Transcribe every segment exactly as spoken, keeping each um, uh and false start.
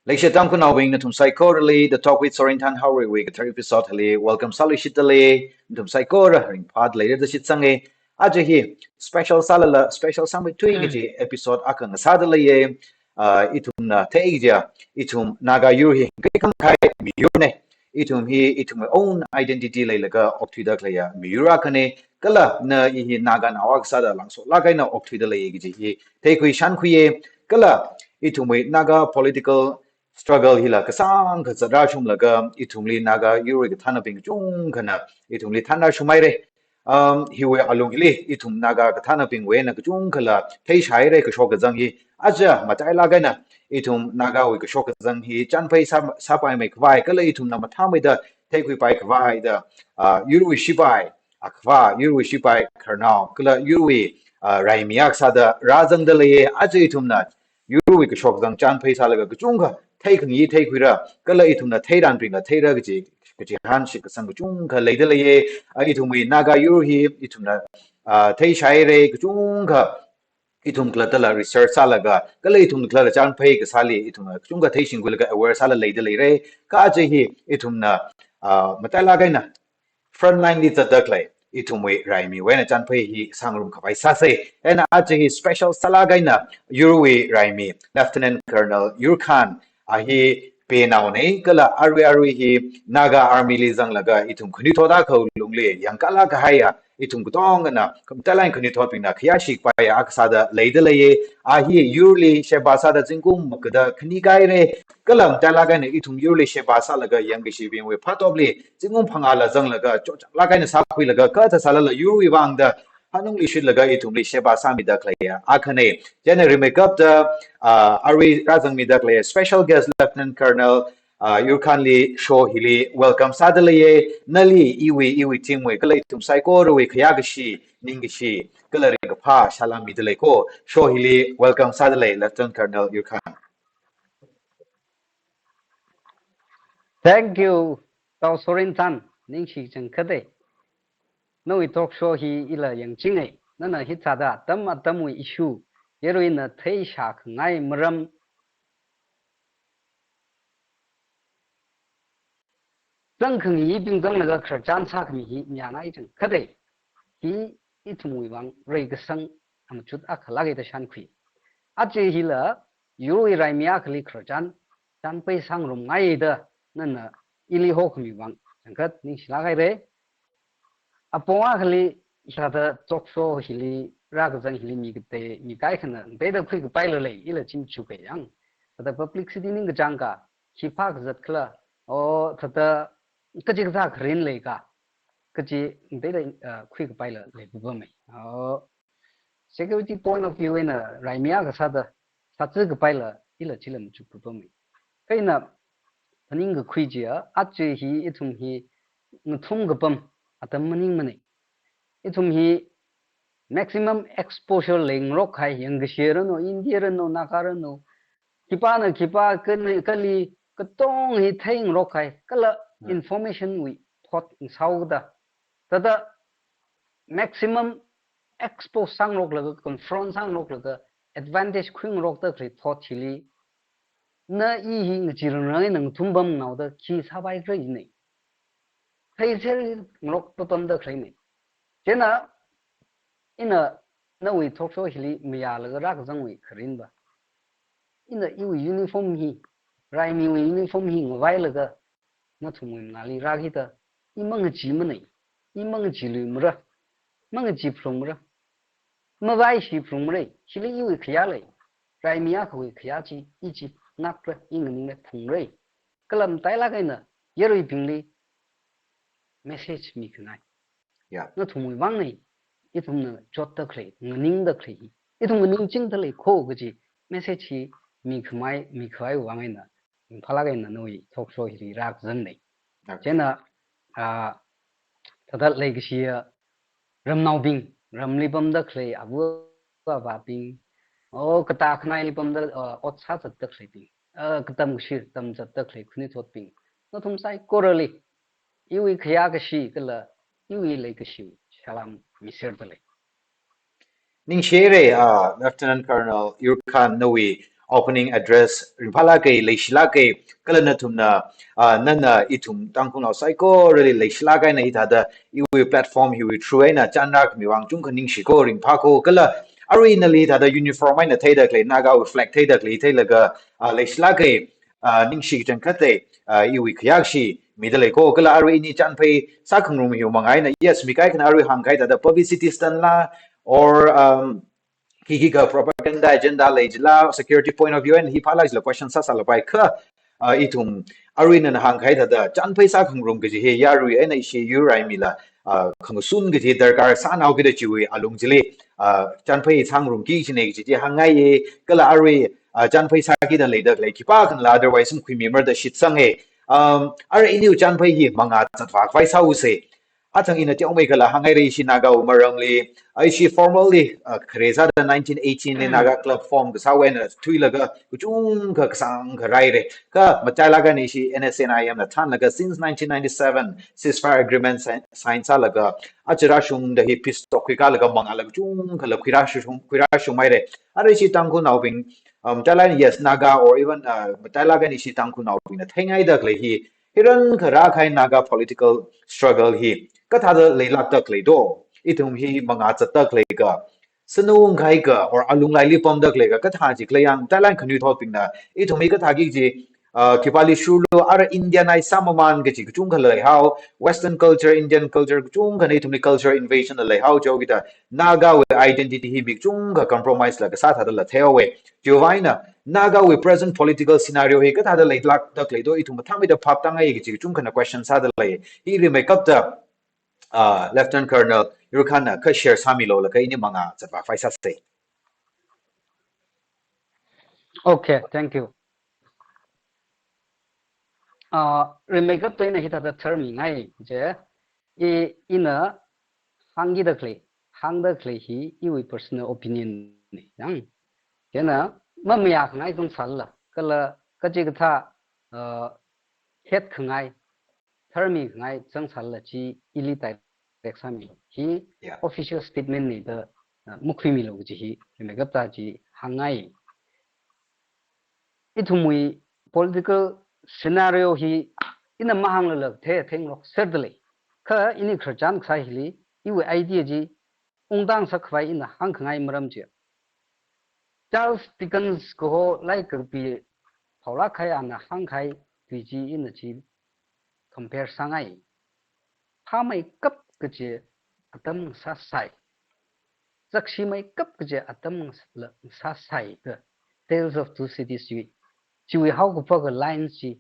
Leishitam khanaobing nathum saikorali, The Talk with Sorinthan Haoreiwui kathar episode hili welcome sāluishitdalei. Nathum saikora ringphāda leira da shitsanga. Aja hi special sālala, special sāmeithui kaji episode akha ngasādaleiya. Ah, ithumna theiya, ithum Naga yur hi kaikham kahai miyurna. Ithum hi ithumwui own identity leilaga okthuida khaleiya miyur akhana. Kala na i hi Naganao akha sāda langsolāk eina okthuidalei kaji hi theikhui shānkhuiya. Kala ithumwui Naga political struggle hila kasāngkha zatrāshunglaga ithumli Naga yurwui kathānabing kachungkhana ithumli thānrāshunghaira. Um, hiwui alungli ithum Naga kathānabingwui eina kachungkhala theishāhaira kashok kazang hi. Aja matailāk eina ithum Nagawui kashok kazang hi chānphei sā, sāpaimei khavai kala ithumna mathāmeida theikhuipai khavai da, ah, yurwui shipai akhava, yurwui shipai khararnao kala yurwui, ah, raimi akha sāda rāzangdaleiya. Aja ithumna yurwui kashok kazang chānphei sālaga kachungkha theikhangayi theikhuira, kala ithumna theirānbingla theira kaji, kachihān shitkasang kachungkha leidaleiya. Ah, ithumwui Naga yur hi ithumna, ah, theishāhaira kachungkha, ithum khalattala research sālaga, kala ithum khalata chānphei kasāli ithumna kachungkha theishingkhuilaga aware sāla leidaleira. Kha aja hi ithumna, ah, matailāk eina frontline li zatda khalei ithumwui raimiwui eina chānphei hi sāngarum khavai sāsa. Eina aja hi special sālāk eina yurwui raimi Lieutenant Colonel Yurkhan, a hi Penaona kala arui arui hi Naga Army li zanglaga ithum khanuithot akha lungli yangkālāk kahaiya, ithum katongana, matailāk eina khanuithotbingna khayāshi kapaiya akha sāda leidaleiya. A hi yurli sheba sāda zingkum magada khani kāhaira. Kala matailāk eina ithum yurli sheba sālaga yangkashibingwui phatopli zingkum phangāla zanglaga chotlāk eina sākhuilaga kathā sālala yurwui vang da hanungli shitlaga ithumli sheba sāmida khaleiya akhana. Chieina rimeikapta, ah, arui rāzangmida khaleiya special guest Lieutenant Colonel, ah, Yurkhanli show hili welcome sādaleiya. Nali iwui, iwui team wui kala ithum saikorawui khayākashi, ningkashi kala ringkaphā salam midalei ko. Show hili welcome sādalei Lieutenant Colonel Yurkhan. Thank you, Tao Sorinthan, ningshi changkhatei. Nawui talk show hi ila yangchingai, nana hithāda atam atamwui issue, yaruina theishākhangai maram, zangkhangayibing zanglaga khararchan sākhami hi mayāngai changkhatei. Hi ithumwui vang reikasang amachut akhalāka da shānkhui. Aja hila yurwui raimi akhali khararchan, chānphei sāngarumngai da nana ili hokhami vang changkhat ningshilāk haira. Apong akhali hithāda talk show hili rākazang hili mi katei, mi kaikhana ngateida khuikapaila lei, ila chim chukai yang. Thāda publicity ningkachāngka, khipā kazat khala, o, thāda kachi kathā kharing leika, kachi ngateida, ah, khuikapaila leipapamei. O, security point of view eina raimi akha sāda sāzā kapaila ila chila machukpapamei. Kha ina phaningkakhui chiya, aja hi ithum hi ngathum kapam atam maningmanei. Ithum hi maximum exposure leingarok kahai, yangkashi ranu, India ranu, Naga ranu, khipāna khipā, kani, kali, katong hi theingarok kahai, kala Hmm. information wui thot ngasao kada. Thāda maximum expose sāngaroklaga, confront sāngaroklaga, advantage khuingarokda khalei thot chili, na i hi ngacheerangrang eina ngathum pamngaoda khi sāpaikhala jinei. Theiser ngarok papamda khaleinei. Chieina, ina nawui talk show hili mayālaga rākazangwui kharing va, ina iwui uniform hi, raimiwui uniform hi ngavailaga, nathumwui mangāli rākida, i mangacheemanei, i mangacheeluimara, mangacheephalungmara, mavaishiphalungmarei, chili iwui khayā lei, raimi akhawui khayā chi, i chi, ngakra, i nganingla phungrei. Kala matailāk eina, yaruibingli message mikhangai. Yeah. Nathumwui vangnei, ithumna chotda khalei, nganingda khalei hi, ithum nganingchingda lei ko kaji message hi mikhamei, mikhavai vang eina, ringphālāk eina nawui talk show hili rākazangnei. Okay. Chieina, ah, thāda leikashiya ramnaobing, ramli pamda khalei ava avābing, o, katā khanaili pamda, ah, ot sāzatda khaleibing, ah, katam kashi tamzatda khalei khanuithotbing, nathum saikorali iwui khayākashi kala iwui leikashi salam miserdalei. Ningshirei, ah, Lieutenant Colonel Yurkhan, nawui opening address ringphālāka, leishilāka, kala nathumna, ah, nana ithum Tangkhulnao saikorali leishilāk eina hithāda iwui platform hiwui through eina chānrākhami vang chungkha ningshiko, ringphāko, kala arui nali hithāda uniform eina theida khalei, Nagawui flag theida khalei theilaga, ah, leishilāka, ah, ningshi kachangkhatta, ah, iwui khayākshi mida leiko, kala arui ini chānphei sākhangarum hiwui manga eina, yes, mi kaikhana arui hāngkahai thāda publicity stunt la, or, um, khikhi kha propaganda agenda lei jila, security point of view eina hi phālāk jila question sāsālapai kha, ah, ithum arui nana hāngkahai thāda chānphei sākhangarum kaji hi yarui eina ishi yur raimila, ah, khangsun kaji darkar sānao kida chiwui alung chili, ah, chānphei sāngarumki kajina kaji chi hāngngaiya, kala arui, ah, chānphei sākida leida khalei khipākhanala otherwise makhuimimara da shitsanga. Um, arui iniwui chānphei hi manga zatvā khavai sāusa. Achang ina teomeikhala hānghaira ishi Nagawui maramli, ah, ishi formally, ah, khare sāda nineteen eighteen li Mm. Naga Club form kasāwui eina thuilaga kachungkha kasāngkha rāhaira. Kha matailāk eina ishi N S C N I M na thānlaga since nineteen ninety-seven ceasefire agreement sign, sign sālaga, aja rāshungda hi peace talk khuikālaga mangāla kachungkhala khuirāshung, khuirāshunghaira. Arui ishi Tangkhulnaobing, um, matailāk eina, yes, Naga or even, uh, matailāk eina ishi Tangkhulnaobingna theingaida khalei hi, hirankha rākahai Naga political struggle hi kathāda leilākda khalei do, ithum hi manga zatda khalei ka, sānung kahai ka, or alunglaili pamda khalei ka, kathā chi khalei yang, matailāk eina khanuithotbingna ithum hi kathāki kaji, ah, khipāli shurlu, ara Indianize sāmamān kaji kachungkha leihao, Western culture, Indian culture kachungkhana ithumli culture invasion la leihao, chiwui kida Nagawui identity hi mi kachungkha compromise la kasā thādala theihaowa. Chiwui vang eina Nagawui present political scenario hi kathāda leilākda khalei do, ithum mathāmeida phap tāngai kaji kachungkhana question sāda lei. Hi rimeikapta, ah, Lieutenant Colonel Yurkhanna kha share sāmilu laga ini manga zatvā khavai sāsa. Okay, thank you. Ah, rimeikapta ina hithāda tharmingai je, i, ina hāngkida khalei, hāngda khalei hi iwui personal opinion na yang. Chieina mamayākhangai zangsālala, kala kachikathā, ah, hetkhangai, tharmikhangai zangsālala chi ili direct sāmilu. Hi Yeah. official statement na da, ah, makhuimilu kaji hi rimeikapta chi hāngngai. Ithumwui political scenario hi ina mahānglala the, theingarokserda lei. Kha ini khararchan kasā hili, iwui idea chi ungtang sākhavai ina hāngkhangai maram chi, Charles Dickens kaho laikapi phaolāk kahai ana hāngkahai tui chi ina chi compare sāngai. Phāmeikap kaji atam ngasāsai, zakshimeikap kaji atam ngas-, la ngasāsai da Tales of Two Cities chi, chiwui haokaphaga lines chi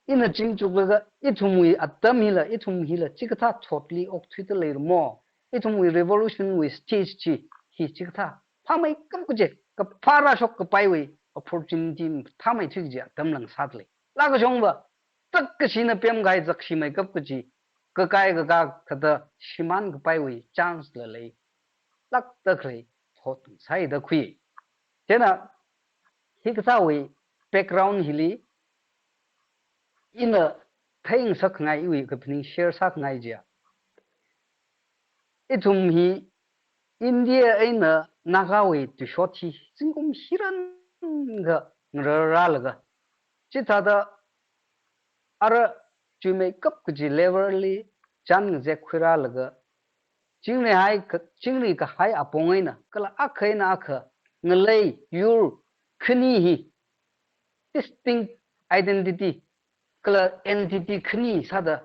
ina chingchuklaga, ithumwui atam hila, ithum hila chikathā thotli okthuida leiramo, ithumwui revolution wui stage chi hi chikathā phāmeikap kaji, kaphā rāshok kapaiwui opportunity phāmeithui kaji atam la ngasāda lei. Lākashongva, zakkashina pemkahai zakshimeikap kaji, kakai kakā kathā shimān kapaiwui chance la leilākda khalei thot ngasāi da khui. Chieina, hikathāwui background hili ina theingasakngai iwui kaphaning share sākhangai chiya, ithum hi India eina Nagawui tuishot hi zingkum hirankha ngararrālaga, chithāda ara chuimeikap kaji level li chān ngazek khuirālaga, chingri hai ka-, chingri kahai apong eina kala akha eina akha ngalei yur khani hi distinct identity kala entity khani sāda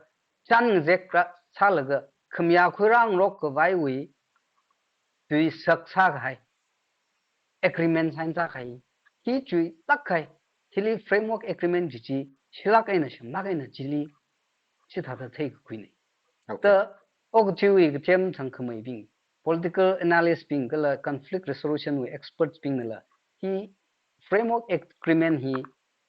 chān ngazek rā sālaga khamayā khuirāngarok khavaiwui tui sak sākahai agreement sign sākahai hi chuilāk kahai, hili framework agreement chi chi shilāk eina, shimlāk eina chili chithāda theikakhuina. Okay. Ta, okathuiwui kachem thangkhameibing, political analyst bing kala conflict resolution wui experts bingnala hi framework agreement hi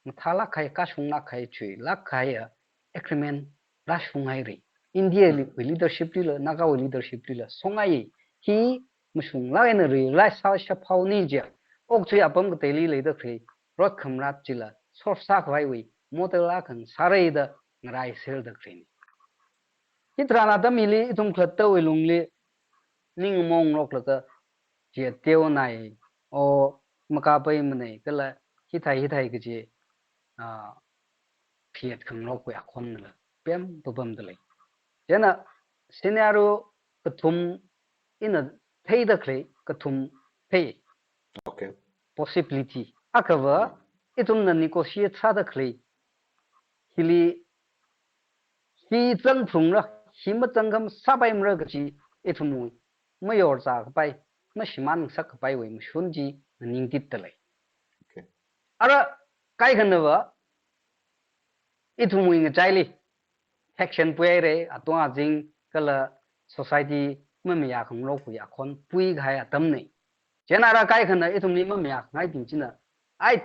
mathālāk kahai, kashunglāk kahai, chuilāk kahai a agreement rāshunghaira. India li, Mm. wui leadership lila, Nagawui leadership lila songhai. Hi mashunglāk eina realize sāshaphaoni chiya, okathui apam kateili leida khalei rot khamrat chila solve sākhavaiwui model akha ngasāra da ngaraiserda khaleina. Hitharan atam hili ithum khalattawui lungli ning mongroklaga, chiya teonai, o makapaimanei, kala hithai hithai kaji, ah, phiyat khangarok wui akhon la pem papam dalei. Chieina scenario kathum ina theida khalei kathum thei. Okay. Possibility. Akhava, ithumna negotiate sāda khalei hili, hi zangphungra, hi mazangkham sāpaimara kaji ithumwui mayor zā kapai, mashimān ngasak kapai wui mashun chi nganingtit dalei. Okay. Ara kaikhanava, ithumwui ngachaili faction puihaira, atung azing kala society mamayā khangarok wui akhon puikahai atamna. Chieina ara kaikhana ithumli mamayā khangaibing china, ai,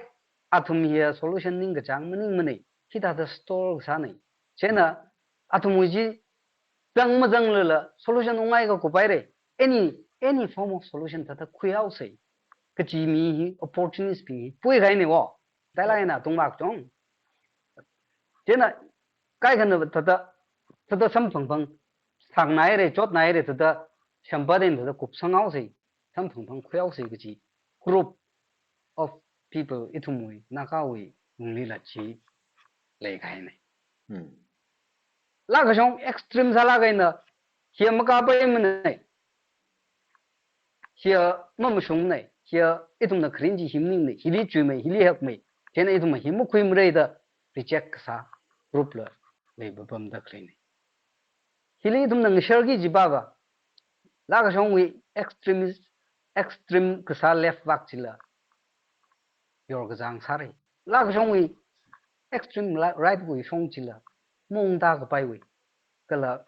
athum hiya solution ningkachāng maningmana, hithāda stall kasāna. Chieina athumwui chi zang mazanglala solution ungngai kakup haira. Any, any form of solution thāda khuihaosa kaji mi hi, opportunist bing hi puikahaina wo. Tailāk eina atung vak chong. Chieina kaikhana thāda, thāda samphangphang, sāngnāhaira, chotnāhaira, thāda shampatna thāda kupsanghaosa, samphangphang khuihaosa kaji group of people ithumwui, Nagawui lunglila chi leikahaina. Hmm. Laa kashong extreme sālāk eina, hiya makapaimana, hiya mamashungmana, hiya ithumna kharing chi hi maningmana, hili chuimei, hili hakmei, chieina ithumna hi makhuimara da reject kasā group la leipapamda khaleina. Hili ithumna ngasharki jipava, laa kashongwui extremist, extreme kasā left vak chila yorkazang sāra. Laa kashongwui extreme li-, right wui shong chila maungda kapaiwui. Kala,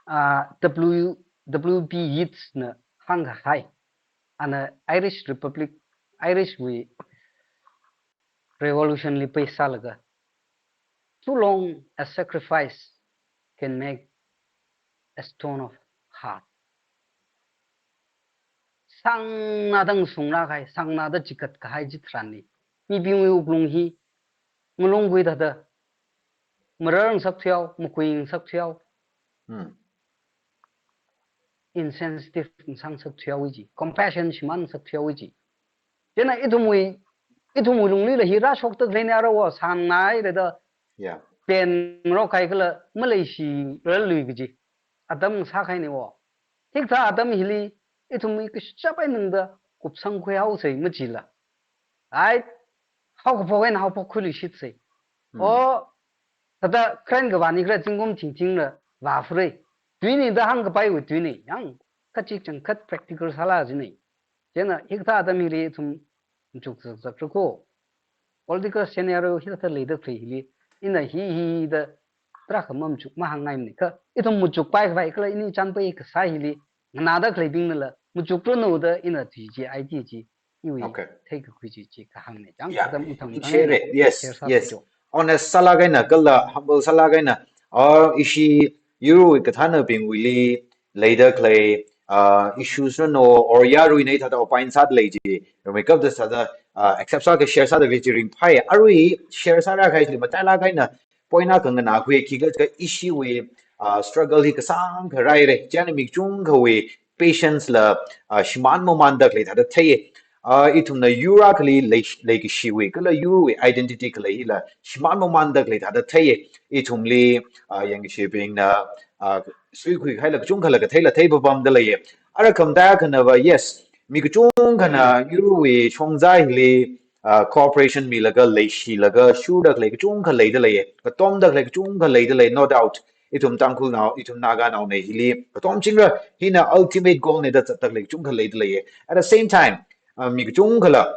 ah, W, W B Yeats na hāngkahai, ana Irish Republic, Irish wui revolution li base sālaga, "Too long a sacrifice can make a stone of heart." Sāngnāda ngasungrā kahai, sāngnāda chikat kahai chitharanli mibingwui wuklung hi ngalung khuida thāda marar ngasak thuihao, makui ngasak thuihao, Hmm. insensitive ngasang ngasak thuihao ji, compassion shimān ngasak thuihao ji. Chieina ithumwui, ithumwui lunglila hi rāshokta khaleina ara wo, sāngnāhaira da Yeah. pen ngarok kahai kala maleishi rarlui kaji atam sākahaina wo. Hikathā atam hili ithumwui kashap eina da kupsang khuihaosa machila, ai, haokaphok eina haophok khuiluishitsa. Hmm. O, thāda kren kavāni khala zingkum thingthingla vāphura. Tuina da hāngkapaiwui tuina, yang kachik changkhat practical sāla jina. Chieina hikathā atam hili ithum machukzakzakra ko. Political scenario hithāda leida khalei hili, ina hi hi da tarākha mamachuk mahāngngaimana. Kha ithum machukpai khavai kala ini chānpai kasā hili nganāda khaleibingnala machukranu da ina tui chi, idea chi, iwui Okay. theikakhui chi chi kahāngna. Chang Yeah. atam ithum Ichire, yes, share sā yes. cho. Honest sālāk eina kala humble sālāk eina, ah, ishi yurwui kathānabingwuili leida khalei, ah, issues ranu or yaruina thāda opine sāda lei chi, rāmeikapta thāda, ah, accept sāka, share sāda khalei chi ringphai. Arui share sārā kahai chili matailāk eina point akha nganākhui, khikhala jiakha ishiwui, ah, struggle hi kasāngkha rāhaira. Chieina mi kachungkhawui patience la, ah, shimān mamānda khalei thāda theiya. Ah, ithumna yur akhali lei, leikashiwui kala yurwui identity khalei hila shimān mamānda khalei thāda theiya. Ithumli, ah, yangkashibingna, ah, suikhui kahaila kachungkhala katheila theipapamda leiya. Ara khamataiya khanava, yes, mi kachungkhana yurwui shongza hili, ah, cooperation milaga leishilaga shurda khalei kachungkha leida leiya. Katomda khalei kachungkha leida lei, no doubt. Ithum Tangkhulnao, ithum Naganaona hili katomchingra, hina ultimate goal na da zatda khalei kachungkha leida leiya. At the same time, ah, mi kachungkhala,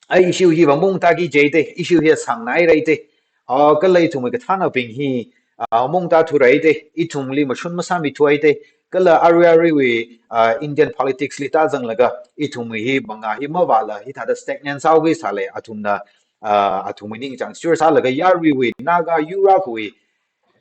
ai, issue hi vāmaungtāki jida, issue hi sāngnāhaira da, ah, kala ithumwui kathānabing hi, ah, maungtāthura da, ithumli mashun masāmithuwa da, kala arui aruiwui, ah, Indian politics li tāzanglaga ithumwui hi mangā hi mavāla hithāda stagnant sāhaokhui sālei, athumna, ah, athumwui ningchāng sure sālaga yaruiwui Naga yur akhawui,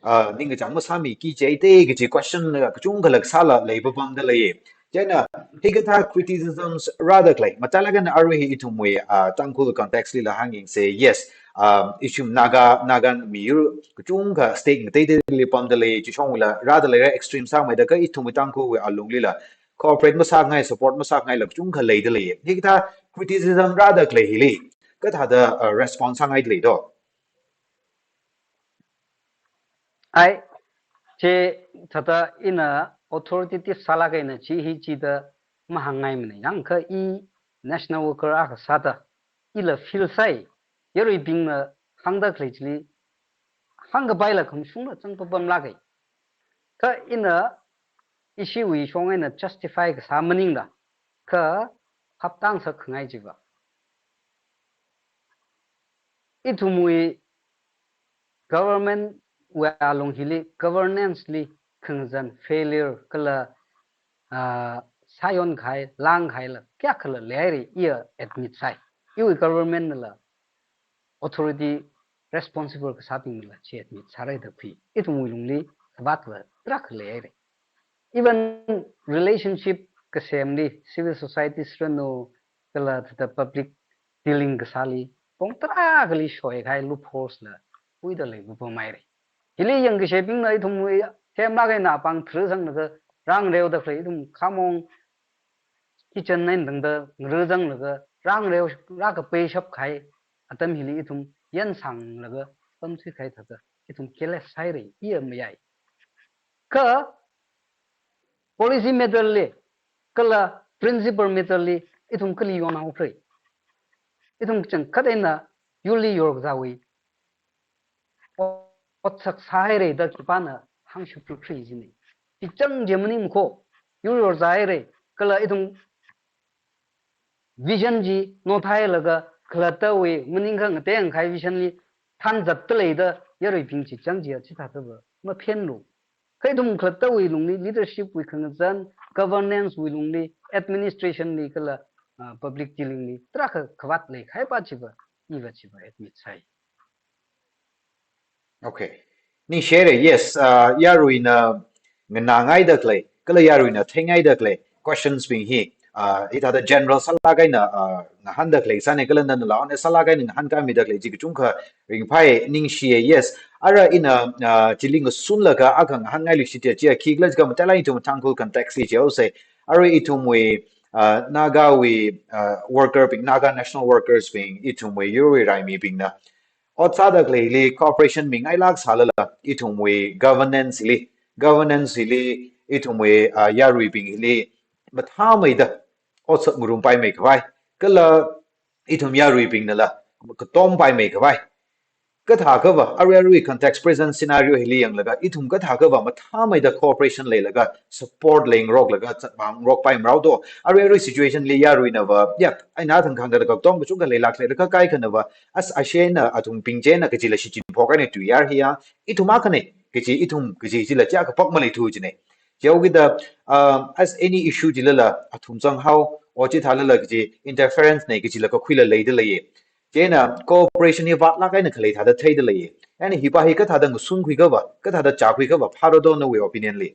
ah, ningkachāng masāmiki jida kaji question la kachungkhala kasāla leipapamda leiya. Chieina hikathā criticisms rāda khalei, matailāk eina arui hi ithumwui, ah, Tangkhul context lila hāngyangsa, yes, ah, ithum Naga, Naga miyur kachungkha state ngateiteili pamda lei, chishongwuila rāda leira, extreme sāmeida kha ithumwui Tangkhulwui alunglila cooperate masāngai, support masāngaila kachungkha leida leiya. Hikathā criticism rāda khalei hili kathāda, uh, response sāngai leido? Ai, chithāda ina authoritative sālaga ina chi hi chida mahāngngaimana. Yangkha i national worker akha sāda, ila feel sai, yaruibingna hāngda khalei chili, hāngkapaila khamashungla zangpapamlaga. Kha ina ishiwui shong eina justify kasā maningla, kha haptang sākhangai chiva. Ithumwui government wui alung hili, governance li khangazan failure kala, ah, sāyon kahai, lang kahaila kayākhala leihaira, iya admit sai. Iwui government nala authority responsible kasābingnala chi admit sāra da khui. Ithumwui lungli kavātla tarākha leihaira. Even relationship kasemli, civil society siranu kala thāda public dealing kasāli, pong tarākhali shoikahai loopholes la khuida leipapamhaira. Hili yangkashebingna ithumwui themlaga ina apāng tharzanglaga rāngareoda khalei, ithum khamong kitchen eina tangda ngareozanglaga rāngareo, rākapeishap kahai atam hili ithum yansanglaga pamthui kahai thāda ithum careless sāhaira, iya mayai. Kha policy matter li, kala principle matter li, ithum kali yonhaokhala? Ithum kachangkhat eina yurli yorkazāwui otsak sāhaira da khipāna hāngshaplukhri jina. Chichang chi maningmakho, yur yorzāhaira, kala ithum vision chi nothailaga khalattawui maningkha ngatei kahai vision li thanzatda leida yaruibing chichang chiya chithāda va maphenlu. Kha ithum khalattawui lungli, leadership wui khangazan, governance wui lungli, administration li kala, ah, public dealing li tarākha kavāt leikahaipa chiva, iva chiva admit sai. Okay. Ningshihaira, yes, ah, yaruina nganāngaida khalei, kala yaruina theingaida khalei questions bing hi, ah, hithāda general sālaga ina, ah, ngahānda khalei sāna, kala nanala honest sālaga ina ngahānkāmida khalei chi kachungkha ringphai, ningshiya, yes. Ara ina, ah, chili ngasunlaga akha ngahānngai luishit chiya, khikhala jiakha matailāk ithum Tangkhul context li jihaosa. Ara ithumwui, ah, Nagawui, ah, worker bing, Naga national workers bing, ithumwui yurwui raimibingna ot sāda khaleili cooperation mingailāk sālala, ithumwui governance li, governance li, ithumwui, ah, yaruibing li mathāmeida otsak ngarumpai meikhavai, kala ithum yaruibingnala katom pai meikhavai. Kathākhava, arui arui context, present scenario hili yanglaga, ithum kathākhava mathāmeida cooperation leilaga, support leingaroklaga, zatmang ngarokpai maraodo. Arui arui situation li yaruinava, ya, eina thangkhāngda katom kachungkha leilāk lei, kha kaikhanava, as ashena, athumbing china kachila shichinphok eina tuiyār hiya, ithum akhana kaji, ithum kaji chila chiakha pak maleithu jina. Chihaokida, um, as any issue chilala, athum zanghao, o chithālala kaji interference na kajila kakhuila leida leiya. China cooperation hi vātlāk eina khalei thāda theida leiya. Eina hipa hi kathāda ngasunkhuikhava, kathāda chākhuikhava phāra do nawui opinion li?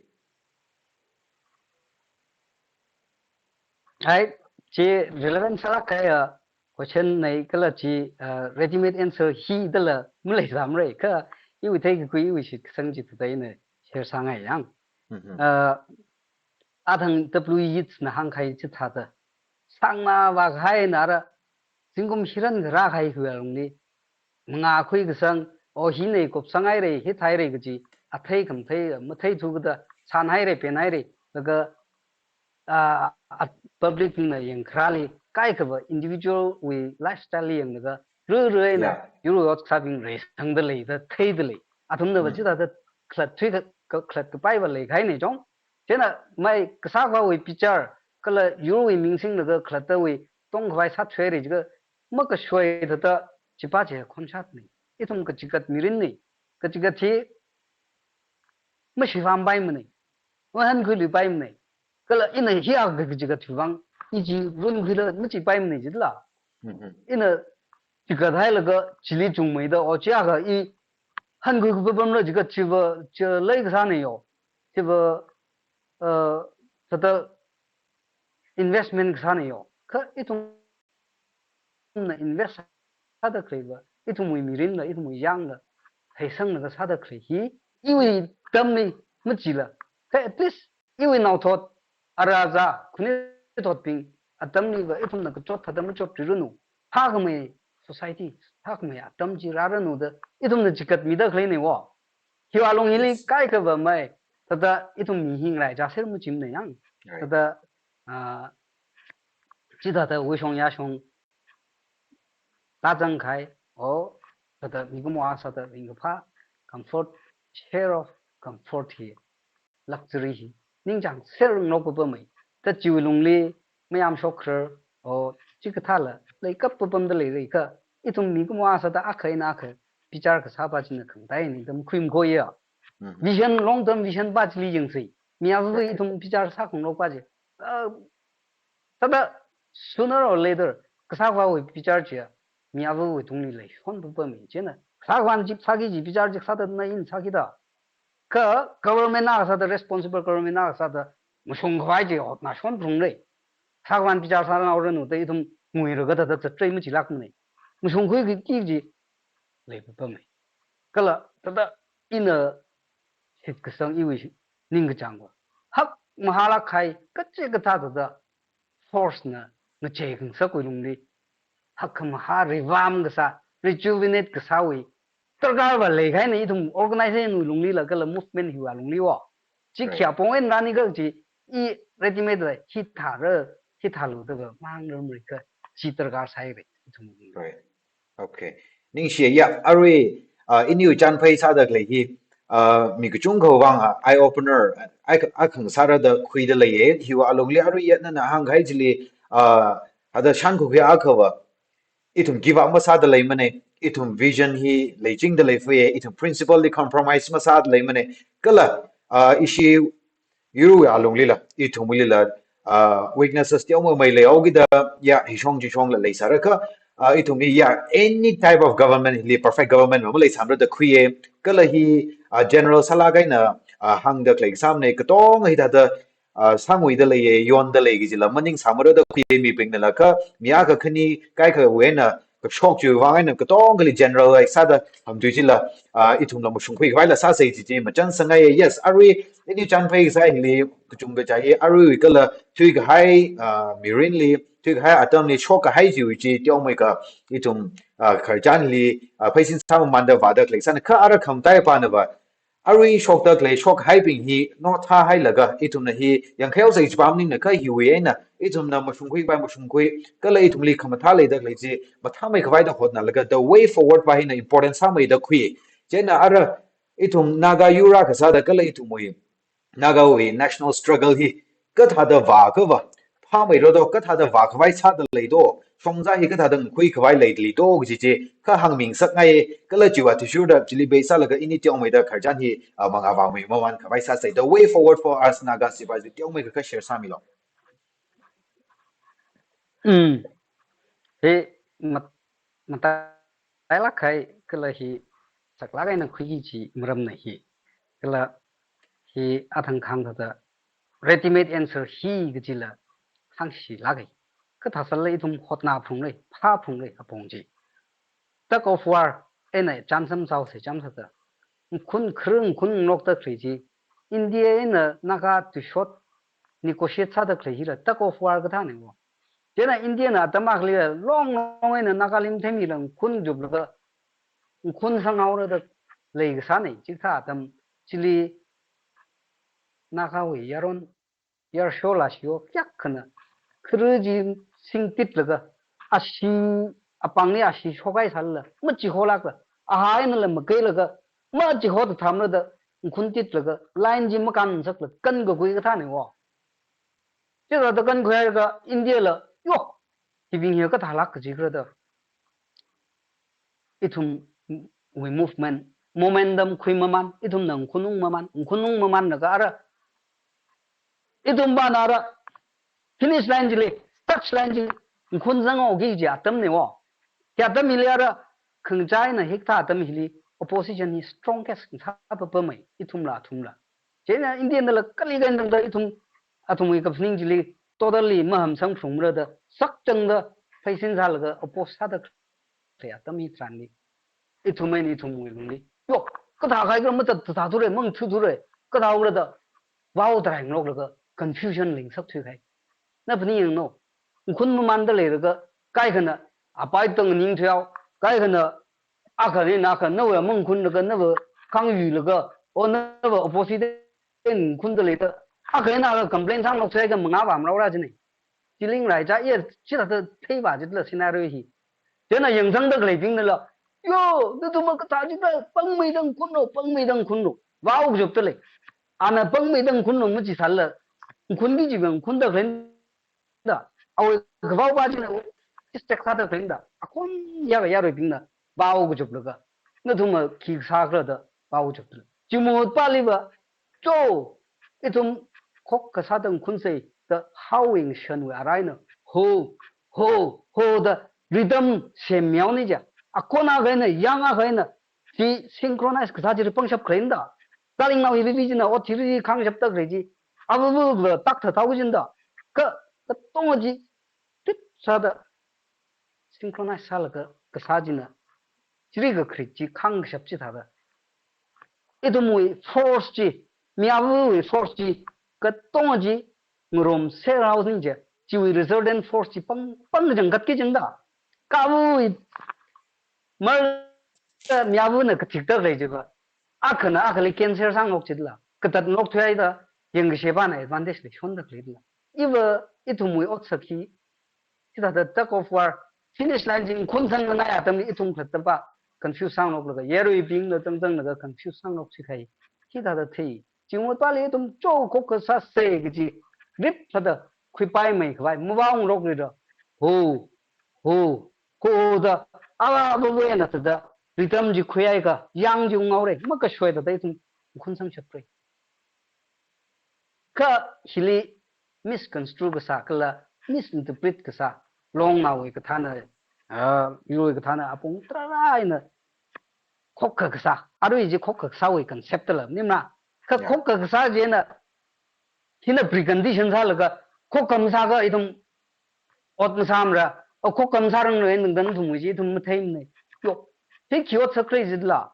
Ai, chi relevant sālāk kahai, ah, question na kala chi, ah, ready-made answer hi dala maleisāmara, kha iwui theikakhui iwui shitkasang chithāda ina share sāngai yang. Mhm. Ah, athang W Yeats na hāngkahai chithāda, sāngna vākahaina ara, zingkum hiran kharā kahai khuiya lungli, mangā khuikasang, o hina kupsanghaira, hithāhaira kaji, athei khamathei, matheithu kada, sānhaira, penhaira, laga, ah, ah, public na yangkharāli, kaikhava individual wui lifestyle li yanglaga, rui rui eina, Yeah. yur ot kasābing reisangda leida, theida lei. Athumnava Mm. chithāda khalatthui ka, ka, khalatta paiva leikahaina chong. China mai kasā khavāwui bichar, kala yurwui ming singlaga khalattawui tongkhavai sāthuihaira jiakha, makashoi thāda chipa chi khonshatna. Ithum kachigat mirinna. Kachigat hi mashivāmpaimana. Mahankhuiluipaimana. Kala ina hiya ka, kachigat chiwuivang, i chi runkhuila machipaimana jila. Mhm. Ina chigat hailaga chili chungmeida, o chiakha i hankhui kupapamla jiakha chiva, chi leikasāna yo. Chiva, uh, thāda investment kasāna yo. Kha ithumna invest sāda khaleiva, ithumwui mirinla, ithumwui yangla, heisanglaga sāda khalei hi, iwui atamli machila. Kha at least, iwui naothot, ara zā, khanuithotbing atamliva, ithumna kachot thāda machotriranu. Phākhamei, society sākhamei atam chi rāranu da ithumna chigatmida khaleina wo. Hiwui alung hili Yes. kaikha va mai. Thāda ithum mi hi ngalei chāser machimana yang. Right. Thāda, ah, chithāda wuishong yāshong tāzang kahai, o, thāda mikumo akha sāda ringkaphā, comfort, share of comfort hi, luxury hi, ningchāngser ngarokpapamei. Thāda chiwui lungli mayamshok kharar, o, chikathāla leikappa pamda leira kha, ithum mikumo akha sāda akha eina akha bichar kasāpa china khangateina ithum khuimakhoya. Mhm. Vision, long term vision pa chili yangsei. Mi ava Right. ithum bichar sākhangarokpa chi. Ah, thāda sooner or later, kasāvāwui bichar chiya, mi avawui tungli leishonpapamei chieina. Kasāvāna chi sāki kaji bichar chi sāda na ina sākida. Kha government akha sāda, responsible government akha sāda, mashungkhavai chi hotnashonphalungra. Kasāvāna bichar sāngaranu da ithum nguilaga thāda zatrei machilākmana. Mashungkhuiki kaji leipapamei. Kala thāda ina shitkasang iwui ningkachāngva, hakmahālāk kahai kachikathā thāda force na ngachei khangasakwui lungli, hakmahā revamp kasā, rejuvenate kasāwui darkarva leikahaina ithum organization wui lunglila kala movement hiwui alungli wo. Chi Right. khayā pong eina rāni kaji, i readymade la hithāra, hithālu da va mangarum rika, chi darkar sāhaira ithum. Right. Okay. Ningshiya, arui, ah, iniwui chānphai sāda khalei hi, ah, mi kachungkhawui vang, ah, eye opener, ah, eye, eye khangasa rāda khuida leiya, hiwui alungli arui ya nana hāngkahai chili, ah, thāda shānkakhui akhava, ithum give up masāda leimana, ithum vision hi leichingda leifuya, ithum principle li compromise masāda leimana, kala, ah, ishi yurwui alunglila, ithumlila, ah, weaknesses teomeimei leihaokida, ya, hishong chishongla leisāra kha, ah, ithum hi, ya, any type of government li perfect government ma maleisāmara da khuiya, kala hi, ah, general sālāk eina, ah, hāngda khalei kasāmana, katonga hithāda, ah, sānguida leiya, yonda lei kajila maningsāmara da khuiya mibingnala kha, mi akha khani kaikhawui eina kashok chiwui vang eina katongali generalize sāda hamtui chila, ah, ithumla mashungkhuikhavaila sāsei chi chi machānsangngaiya. Yes, arui ini chānphai kasā hili kachungkha chi hi aruiwui kala thuikahai, ah, mirinli, thuikahai atamli shokkahai chiwui chi teomeikha ithum, ah, khararchanli, ah, pheisin sāmamanda vāda khalei sāna kha ara khamataipana va, arui shokda khalei shokhaibing hi nothāhailaga ithumna hi yangkhaihaosei kajipa maningna kha hiwui eina ithumna mashungkhuipai mashungkhui, kala ithumli khamathā leida khalei chi mathāmeikhavaida hotnalaga the way forward pa hina important sāmei da khui. Chieina ara ithum Naga yur akha sāda kala ithumwui Nagawui national struggle hi kathāda vākava phāmeira do, kathāda vākhavai sāda lei do, shongza hi kathāda ngakhuikhavai leili do kaji chi kha hāngmingasakngai, kala chiwui athishurda chili base sālaga ini teomeida khararchan hi, ah, mangā vāmei mamankhavai sāsei. The way forward for us Naga Sipai chi teomeikha kha share sāmilu. Mm. Hi mat-, matailāk kahai kala hi saklāk eina khuiki kaji maramna hi. Kala hi athang kahāng thāda readymade answer hi kajila hāngshilāka. Kathāsālala ithum hotnaphalungra, phāphalungra apong chi. Tug of war eina chānsam chaosei chānsāda, ngkhun kharing ngkhun ngarokda khalei chi, India eina Naga tuishot negotiate sāda khalei hila tug of war kathāna wo. Chieina India na atam akhali longlong eina Naga limthemli ngkhun juplaga, ngkhun sanghaora da leikasāna, chikathā atam chili Nagawui yaron, yarshola shiyo kayākhana, khara chi singtitlaga, ashee, apāngli ashee shokhai sālala machiholākla, ahā einala makeilaga, machihoda thamra da, ngkhun titlaga, line chi makānsaklaga, kankakhui kathāna wo. Chithāda kankhuilaga, India la, yo, hibing hi kathālāk kaji khala da, ithumwui movement, momentum khuimaman, ithumna ngkhun ungmaman, ngkhun ungmamanlaga ara, ithum pana ara, finish line chili, touch line chili, ngkhun zanghaoki kaji atamna wo. Hi atam hili ara, khangachā eina hikathā atam hili, opposition hi strongest sāpapamei, ithumla, athumla. Chieina India nala kali kain tangda ithum, athumwui kaphaning chili, totally mahamsangphalungmara da, sakchangda, pheisin sālaga, oppose sāda khalei atam hitharanli, ithum eina ithumwui lungli, yo, kathā kahai khala matattathathura, mangthuthura, kathāhaokhala da, vao tarai ngaroklaga, confusion leingasakthuikahai. Na phaning yanglu. Ngkhun mamanda leilaga, kaikhana, apai tang ning thuihao, Kaikhana, akha ni na akha, nawui amang khunlaga, nawui khangyuilaga, o nawui opposite khunda leida, akha ni na akha complain sāngaroksai ka mangā pamrao ra jine. Chili ngaraicha, iya, chithāda theiva jitla scenario hi. Chieina yangzangda khaleibingnala, yo, nathum kathā jida, pangmeida khunlu, pangmeida khunlu, vao kachupda lei. Ana pangmeida khunlu machisālala, khunki chiwui vang khunda khaleina da. Awui kavao pa china, distract sāda khaleina da. Akhon yaka yaruibingna, vao kachuplaga, nathum khi kasā khala da, vao kachupda lei. Chi mahut paliva, cho, ithum khokkha sāda khunsei da howing shanwui araina, ho, ho, ho da rhythm semmihaoni ja. Akhon akha eina, yang akha eina, chi synchronize kasā chi pangshap khaleina da. Kalingnao hi vivi china, ot thili khangshapda khalei chi. Avava va tak thathao kajina da. Ka, katonga chi, tit sāda, synchronize sālaga kasā china, chili kakharit chi khangkashap chithāda, ithumwui force chi, mi avawui force chi, katonga chi, ngarumserhaoning je, chiwui resultant force chi pang, pang kachangkhat kajina da. Ka avawui, mar, mi avana kathikda khalei chiva, akhana akhali cancer sāngarok chitla, katat ngarok thuihaida, yangkashepana advantage leishonda khaleila. Iva, ithumwui otsak hi, chithāda tug of war, finish line chi khunsangmanai atamli ithum khalatta pa, confuse sāngaroklaga, yaruibingla zangzanglaga confuse sāngarok chikhai. Chithāda thei. Chi mahut pali ithum cho khokkha sāsei kaji, rip sāda khuipaimei khavai, mavao ngarok rida. Ho, ho, ho da, ava, ava, ava eina thāda, rhythm chi khuihaiakha, yang chi unghaora, makashoida da ithum khunsangshapra. Kha hili misconstrue kasā kala misinterpret kasā, longnaowui kathāna, ah, yuiwui kathāna apong tarāra eina khokkha kasā, arui chi khokkha kasāwui concept la, nimna? Kha Yeah. Khokkha kasā china, hina precondition sālaga, khokkha masāakha ithum ot masāmara, o khokkha masāranglui eina tangda nathumwui chi ithum matheimana. Yo, hi khi otsak khala jitla.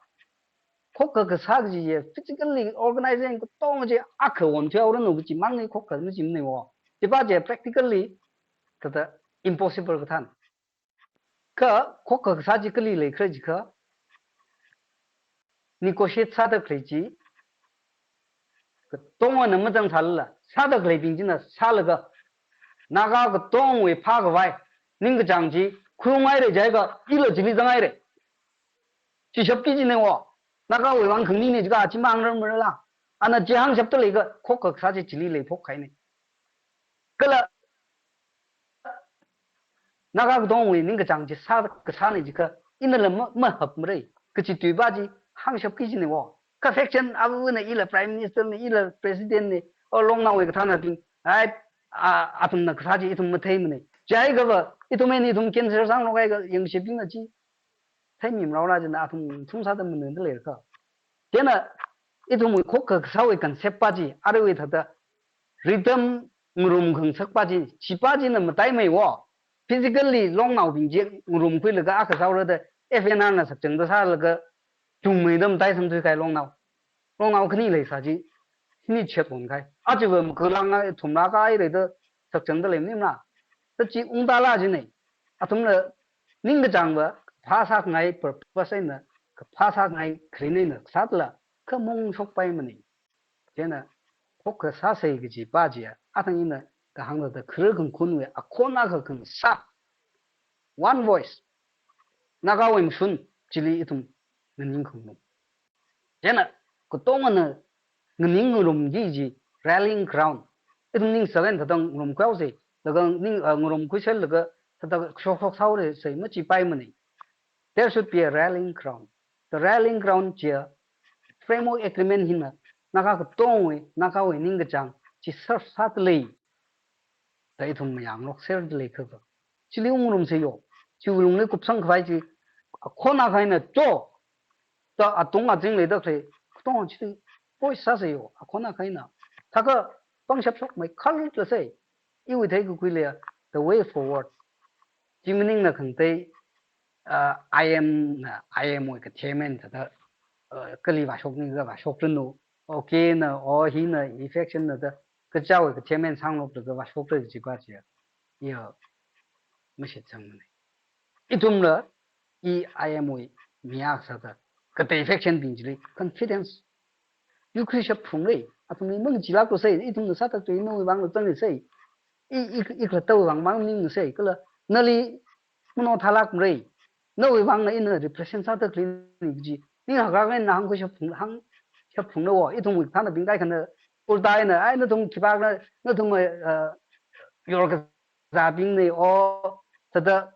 Khokkha kasā kaji chi physically organization katonga chi akha onthuihaoranu kaji mangna khokkha majimanei wo. Chipa chi practically thāda impossible kathāna. Kha khokkha kasā chi kali leikhala jiakha, negotiate sāda khalei chi, katongana mazangsālala, sāda khaleibing china sālaga, Naga katongawui phākhavai ningkachāng chi khuiunghaira jiakha, ila chili zanghaira. Chi shapki kajina wo. Nagawui vang khanganina jiakha, chi mangrarmarala. Ana chi hāngshapda leiakha, khokkha kasā chi chili leiphok kahaina. Kala, Naga katongawui ningkachāng chi sā, kasāna jiakha, inala ma, mahapmara kaji tui pa chi hāngshapki kajina wo. Kha faction avana ila Prime Minister na, ila President na, o longnaowui kathānabing, ai, a, athumna kasā chi ithum matheimana. Chiakhava, ithum eina ithum cancer sāngarokhaiakha, yangkashebingna chi theimimaraora jina athum thum sāda maningda leikha. Chieina, ithumwui khokkha kasāwui concept pa chi, aruiwui thāda, rhythm ngarum khangasak pa chi, chi pa china mataimei wo. Physically longnaobing chi ngarumkhuilaga akha sāhaora da, F N R na sakchangda sālaga, chungmeida mataisangthui kahai longnao. Longnao khani leisā chi, hini chet lonkhai. Achiva makalang a thumla kahaira da sakchangda lei maningla. Da chi ungtāla jina. Athumla ningkachāngva phāsāngai purpose eina, kaphāsāngai kharing eina sātala, khamong shokpaimana. Chieina, khokkha sāsei kaji pa chi, athang ina kahāng thāda kharar khangakhunwui akhon akha khangasā. One voice. Nagawui mashun, chili ithum nganing khangarum. Chieina, katongana nganing ngarumki kaji rallying ground. Ithum ningsākhan thāda ngarumkhuihaosei, laga ning, ah, ngarumkhuisālaga thāda shokshok sāhaorasei machipaimana. There should be a rallying ground. The rallying ground chiya, framework agreement hina, Naga katongawui, Nagawui ningkachāng chi serve sāda lei da ithum mayāngarokserda leiakha, chili ungngarumsei yo. Chiwui lungli kupsangkhavai chi, akhon akha eina cho, da atung azing leida khalei, katonga chili voice sāsei yo, akhon akha eina. Thākha pangshap shokmei khalatlasei, iwui theikakhuili, the way forward. Chi maningla khangatei, ah, I M na, I M wui kathemna thāda, ah, kali vāshokni ka vāshokranu, okay na, o hina, effection na da, kachāwui kathemna sāngaroklaga vāshokra kaji pa chi, iya, mashitsangmana. Ithumla, I I M wui mi akha sāda, katei faction bing chili confidence. Yukhui shap phungrei, athumli mangachilāklu sai, ithumna sāda tui nawui vangla zangri sai. I, i, i kala tau vang mang ning sai, kala nali mano thalak mrei. Nawui vangna ina represent sāda khalei ni kaji. Ni haka ngai na hangkhui shap phung, hang shap phungna wo, ithumwui thānabing kai khana ulta ina, ai nathum khipākna, nathum, eh, yor kazābing ni o, thāda,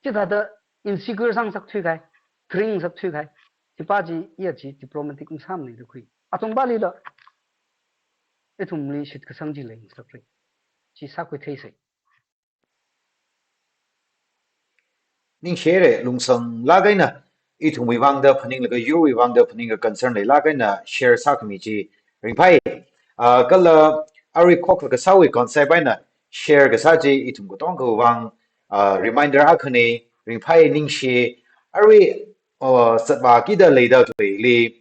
chithāda insecure sāngasak thuikai, kharing ngasak thuikai. Khipā chi, iya chi diplomatic masāmana da khui. Athum pālila, ithumli shitkasang chi leingasakra. Chi sākhui theisai. Ningshire, lungsanglāk eina, ithumwui vangda phaninglaga, yurwui vangda phaninglaga concern leilāk eina share sākhami chi ringphai. Ah, kala arui khokha kasāwui concept eina share kasā chi ithum katongawui vang, ah, reminder akhana, ringphai ningshi. Arui, ah, zatvākida leida khaleili,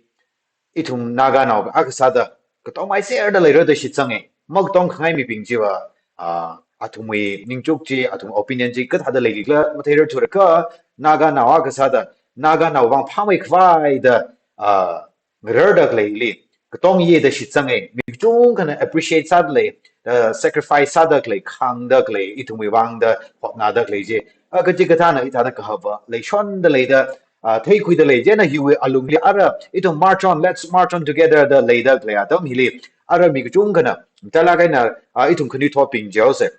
ithum Naganao akha sāda, katongmai serda leira da shitsanga. Makatongkhangai mibing chiva, ah, athumwui ningchuk chi, athum opinion chi, kathāda leilila matheirarthura kha, Naganao akha sāda, Naganao vang phāmei khavai da, ah, ngararda khaleili, katong ye da shitsanga. Mi kachungkhana appreciate sāda lei, ah, sacrifice sāda khalei, khāngda khalei, ithumwui vangda hotnada khalei chi. Ah, kachikathāna hithāda kahava leishonda leida, ah, theikhuida lei, chieina hiwui alungli ara, ithum march on, let's march on together da leida khalei atam hili, ara mi kachungkhana, mathālāk eina, ah, ithum khanuithotbing jihaosa.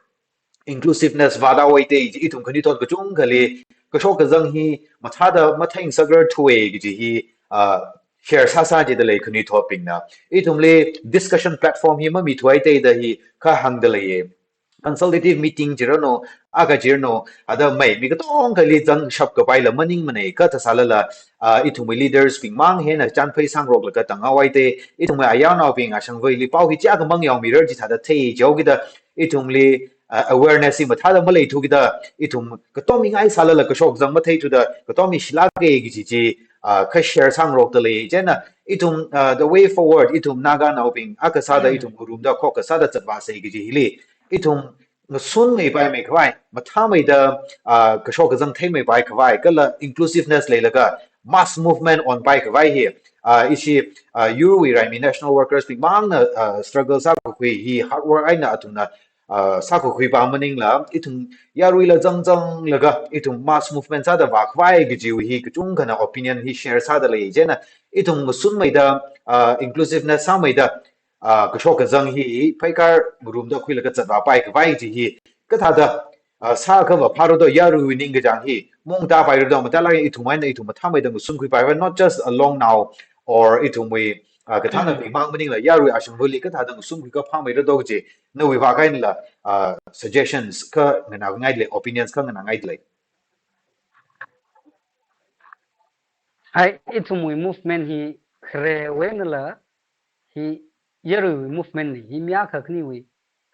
Inclusiveness vāda wai te, ithum khanuithot kachungkhali, kashok kazang hi, mathāda matheingasakrar thuwa kaji hi, ah, share sāsā jida lei khanuithotbingna. Ithumli discussion platform hi mamithuwa te da hi, kha hāngda leiya. Consultative meeting jirano, akha jirano, ada mai, mi katongkhali zangshap kapaila maningmana, kathā sālala, ah, ithumwui leaders bing mang hina chānphei sāngaroklaga tanghaowa te, ithumwui ayarnaobing ashangvaili pao hi chiakha mang yaomirar chithāda thei jihaokida, ithumli, ah, awareness hi mathāda maleithukida, ithum katommi ngai sālala kashok zang matheithuda, katommi shilāka kaji chi, ah, kha share sāngarokda lei, chieina, ithum, ah, the way forward, ithum Naganaobing, akha sāda ithum ngarumda khokha sāda zatvāsa kaji hili, ithum ngasunmeipaimei khavai, mathāmeida, ah, kashok kazang theimeipai khavai, kala inclusiveness leilaga mass movement onpai khavai hi, ah, ishi, ah, yurwui raimi national workers bing mangna, ah, struggle sākakhui hi hard work eina athumna, ah, sākakhuipa maningla, ithum yaruila zangzanglaga, ithum mass movement sāda vākhavai kajiwui hi kachungkhana opinion hi share sāda lei, chieina, ithum ngasunmeida, ah, inclusiveness sāmeida, ah, kashok kazang hi pheikar ngarumda khuilaga zatvāpai khavai chi hi, kathāda, ah, sākhava phāra do, yaruiwui ningkachāng hi, maungtāpaira do, mathālāk eina ithum eina ithum mathāmeida ngasunkhuipai, not just alone now, or ithumwui, ah, kathānabing mang maningla, yarui ashangvaili kathāda ngasunkhui kaphāmeira do kaji, nawui vākahaila, ah, suggestions kha nganāngaida lei, opinions kha nganāngaida lei. Hai, ithumwui movement hi kharewui einala, hi yaruiwui movement na, hi mi akha khaniwui,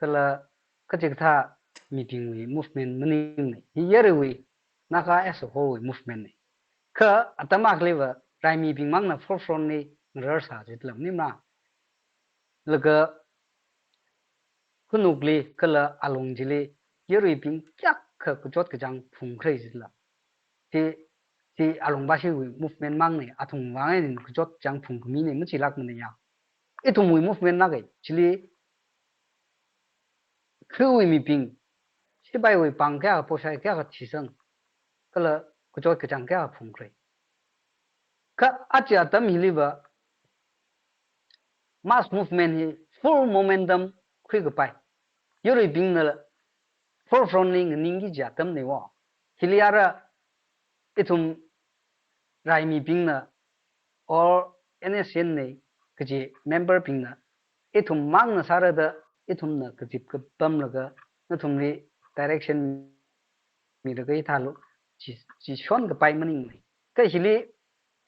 kala kachikathā mibingwui movement maningmana, hi yaruiwui, Naga as a whole wui movement na. Kha atam akhaliva raimibing mangna forefront li ngararsā jitlam nima. Laga khanukli kala alung chili yaruibing kayākha kachot kachāng phungkhalei jila. Chi, chi alung bashiwui movement mangna, athum vang eina kachot kachāng phungkhami na, machilākmana ya. Ithumwui movement na kai, chili khawui mibing, sipaiwui pāng kayākha, poshai kayākha thisang, kala kachot kachāng kayākha phungkhalei. Kha aja atam hiliva, mass movement hi full momentum khuikapai, yaruibingna forefront li nganingki kaji atamna wo. Hili ara ithum raimibingna or N S C N na kaji member bingna, ithum mangna sāra da, ithumna kazip kapamlaga, nathumli direction milaga hithālu, chi, chi shonkapai maningmana. Kha hili,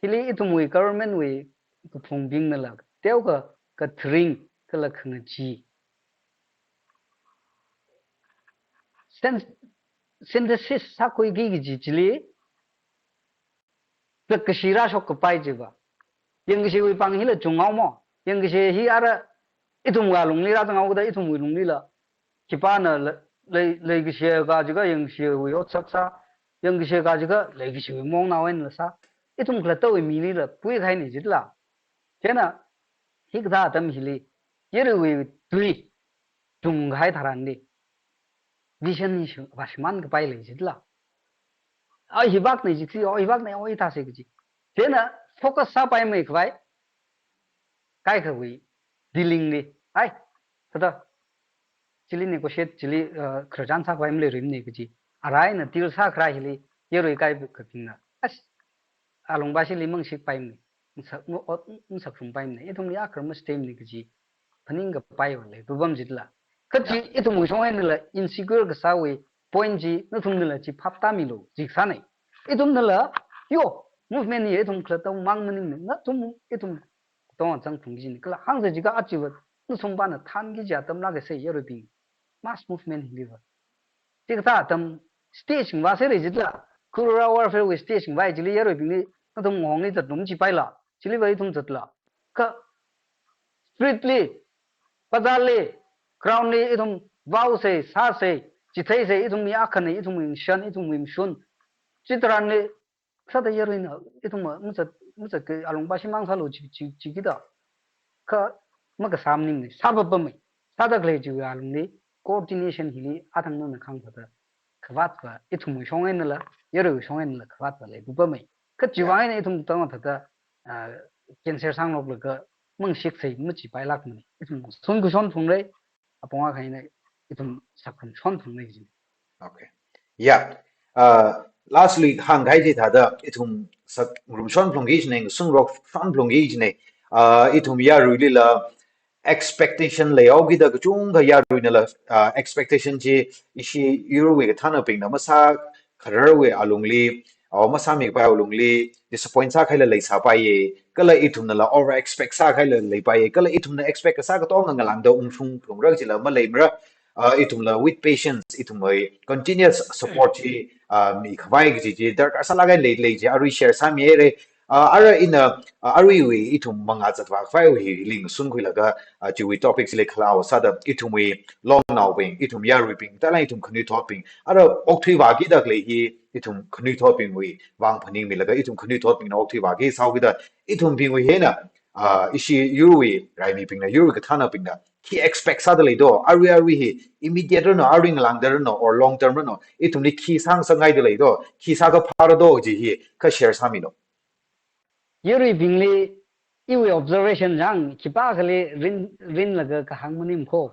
hili ithumwui government wui kaphungbingnala, teokha katharing kala khangachee syn-, synthesis sākhuiki kaji chili, zakkashi rāshokkapai chiva. Yangkashiwui pāng hila chunghaomo. Yangkashi hi ara ithumwui alungli rāzanghaokida ithumwui lunglila khipāna le-, lei, leikashi kajiakha yangkashiwui otsak sā, yangkasheka jiakha leikashiwui maongnao einala sā. Ithum khalattawui milila puikahaina jitla. Chieina hikathā atam hili yaruiwui tui tungkahai tharanli vision hi shi-, vāshimānkapai lei jitla. A, hivākna jiksi, o, hivākna, o, hithāsa kaji. Chieina focus sāpaimeikhavai kaikhawui dealing li, ai, thāda, chili negotiate, chili, uh, khararchan sākhavai maleirumana kaji. Arui ina deal sākharā hili yarui kaikhabingna, as, alungpashili mangashikpaimana, masak, ma-, o-, masakrumpaimana, ithumli akha mastemana kaji phaningkapaiva leipapam jitla. Kachi, yeah, ithumwui shong einala insecure kasāwui point chi nathumnala chi phaptāmilu, jisāna. Ithumnala, yo, movement hi ithum khalattawui mang maningmana, nathum ithum katonga zangphungki kajina. Kala hāngsa jiakha achiva nathumpana thānki kaji atam lāka sai yaruibing. Mass movement hiliva. Chikathā atam stage ngavā sāra jitla. Guerrilla warfare wui stage ngavai chili yaruibingli nathum ngahongli zatlum chipaila. Chiliva ithum zatla. Kha street li, bazar li, ground li ithum vaosei, sāsei, chitheisei, ithumwui akhana, ithumwui ngashan, ithumwui mashun. Chitharanli sāda yaruina, ithumva mazat, mazat ke alungpashi mang sālu chi, chi, chikida. Kha makasā maningmana, sāpapamma. Sāda khalei chiwui alungli coordination hili athang nana khangthāda khavātva, ithumwui shong einala, yaruiwui shong einala khavātva leipapamma. Kha chiwui vang eina ithum tangda thāda, ah, cancer sāngloklaga mangshiksei machipailākmana. Ithum shon kashon phungra, apong akha eina ithum sakrum shon phungra jina. Okay. Yeah. Uh, lastly, hāngkahai chi thāda, ithum sakrum shon phungki jina, ngasungrok shon phungki jina. Uh, ithum yaruilila expectation leihaokida kachungkha yaruinala, uh, expectation chi ishi yaruiwui kathānabingna masākhararwui alungli, uh, masāmikapai alungli, disappoint sākahaila leisāpaiya, kala ithumnala over expect sākahaila leipaiya, kala ithumna expect kasā katonga ngalāngda ungshung phungra kajila maleimara, uh, ithumla with patience, ithumwui continuous support chi, uh, mikhavai kaji chi darkar sālāka lei, lei chi arui share sāmihaira. Uh, ara ina, uh, aruiwui ithum mangā zatvākhavaiwui hili ngasunkhuilaga, uh, chiwui topic chili khalao sāda ithumwui longnaobing, ithum yaruibing, tala ithum khanuithotbing, ara okthuivākida khalei hi ithum khanuithotbingwui vang phaningmilaga, ithum khanuithotbingna okthuivāki sāhaokida, ithumbingwui hi eina, ah, ishi yaruiwui raimibingna, yaruiwui kathānabingna khi expect sāda lei do, arui arui hi immediate rano, arui ngalāngda rano, or long term rano, ithumli khi sāngasakngaida lei do, khi sākaphāra do kaji hi kha share sāmilu. Yaruibingli iwui observation chang khipākhali rin, rinlaga kahāng maning kho.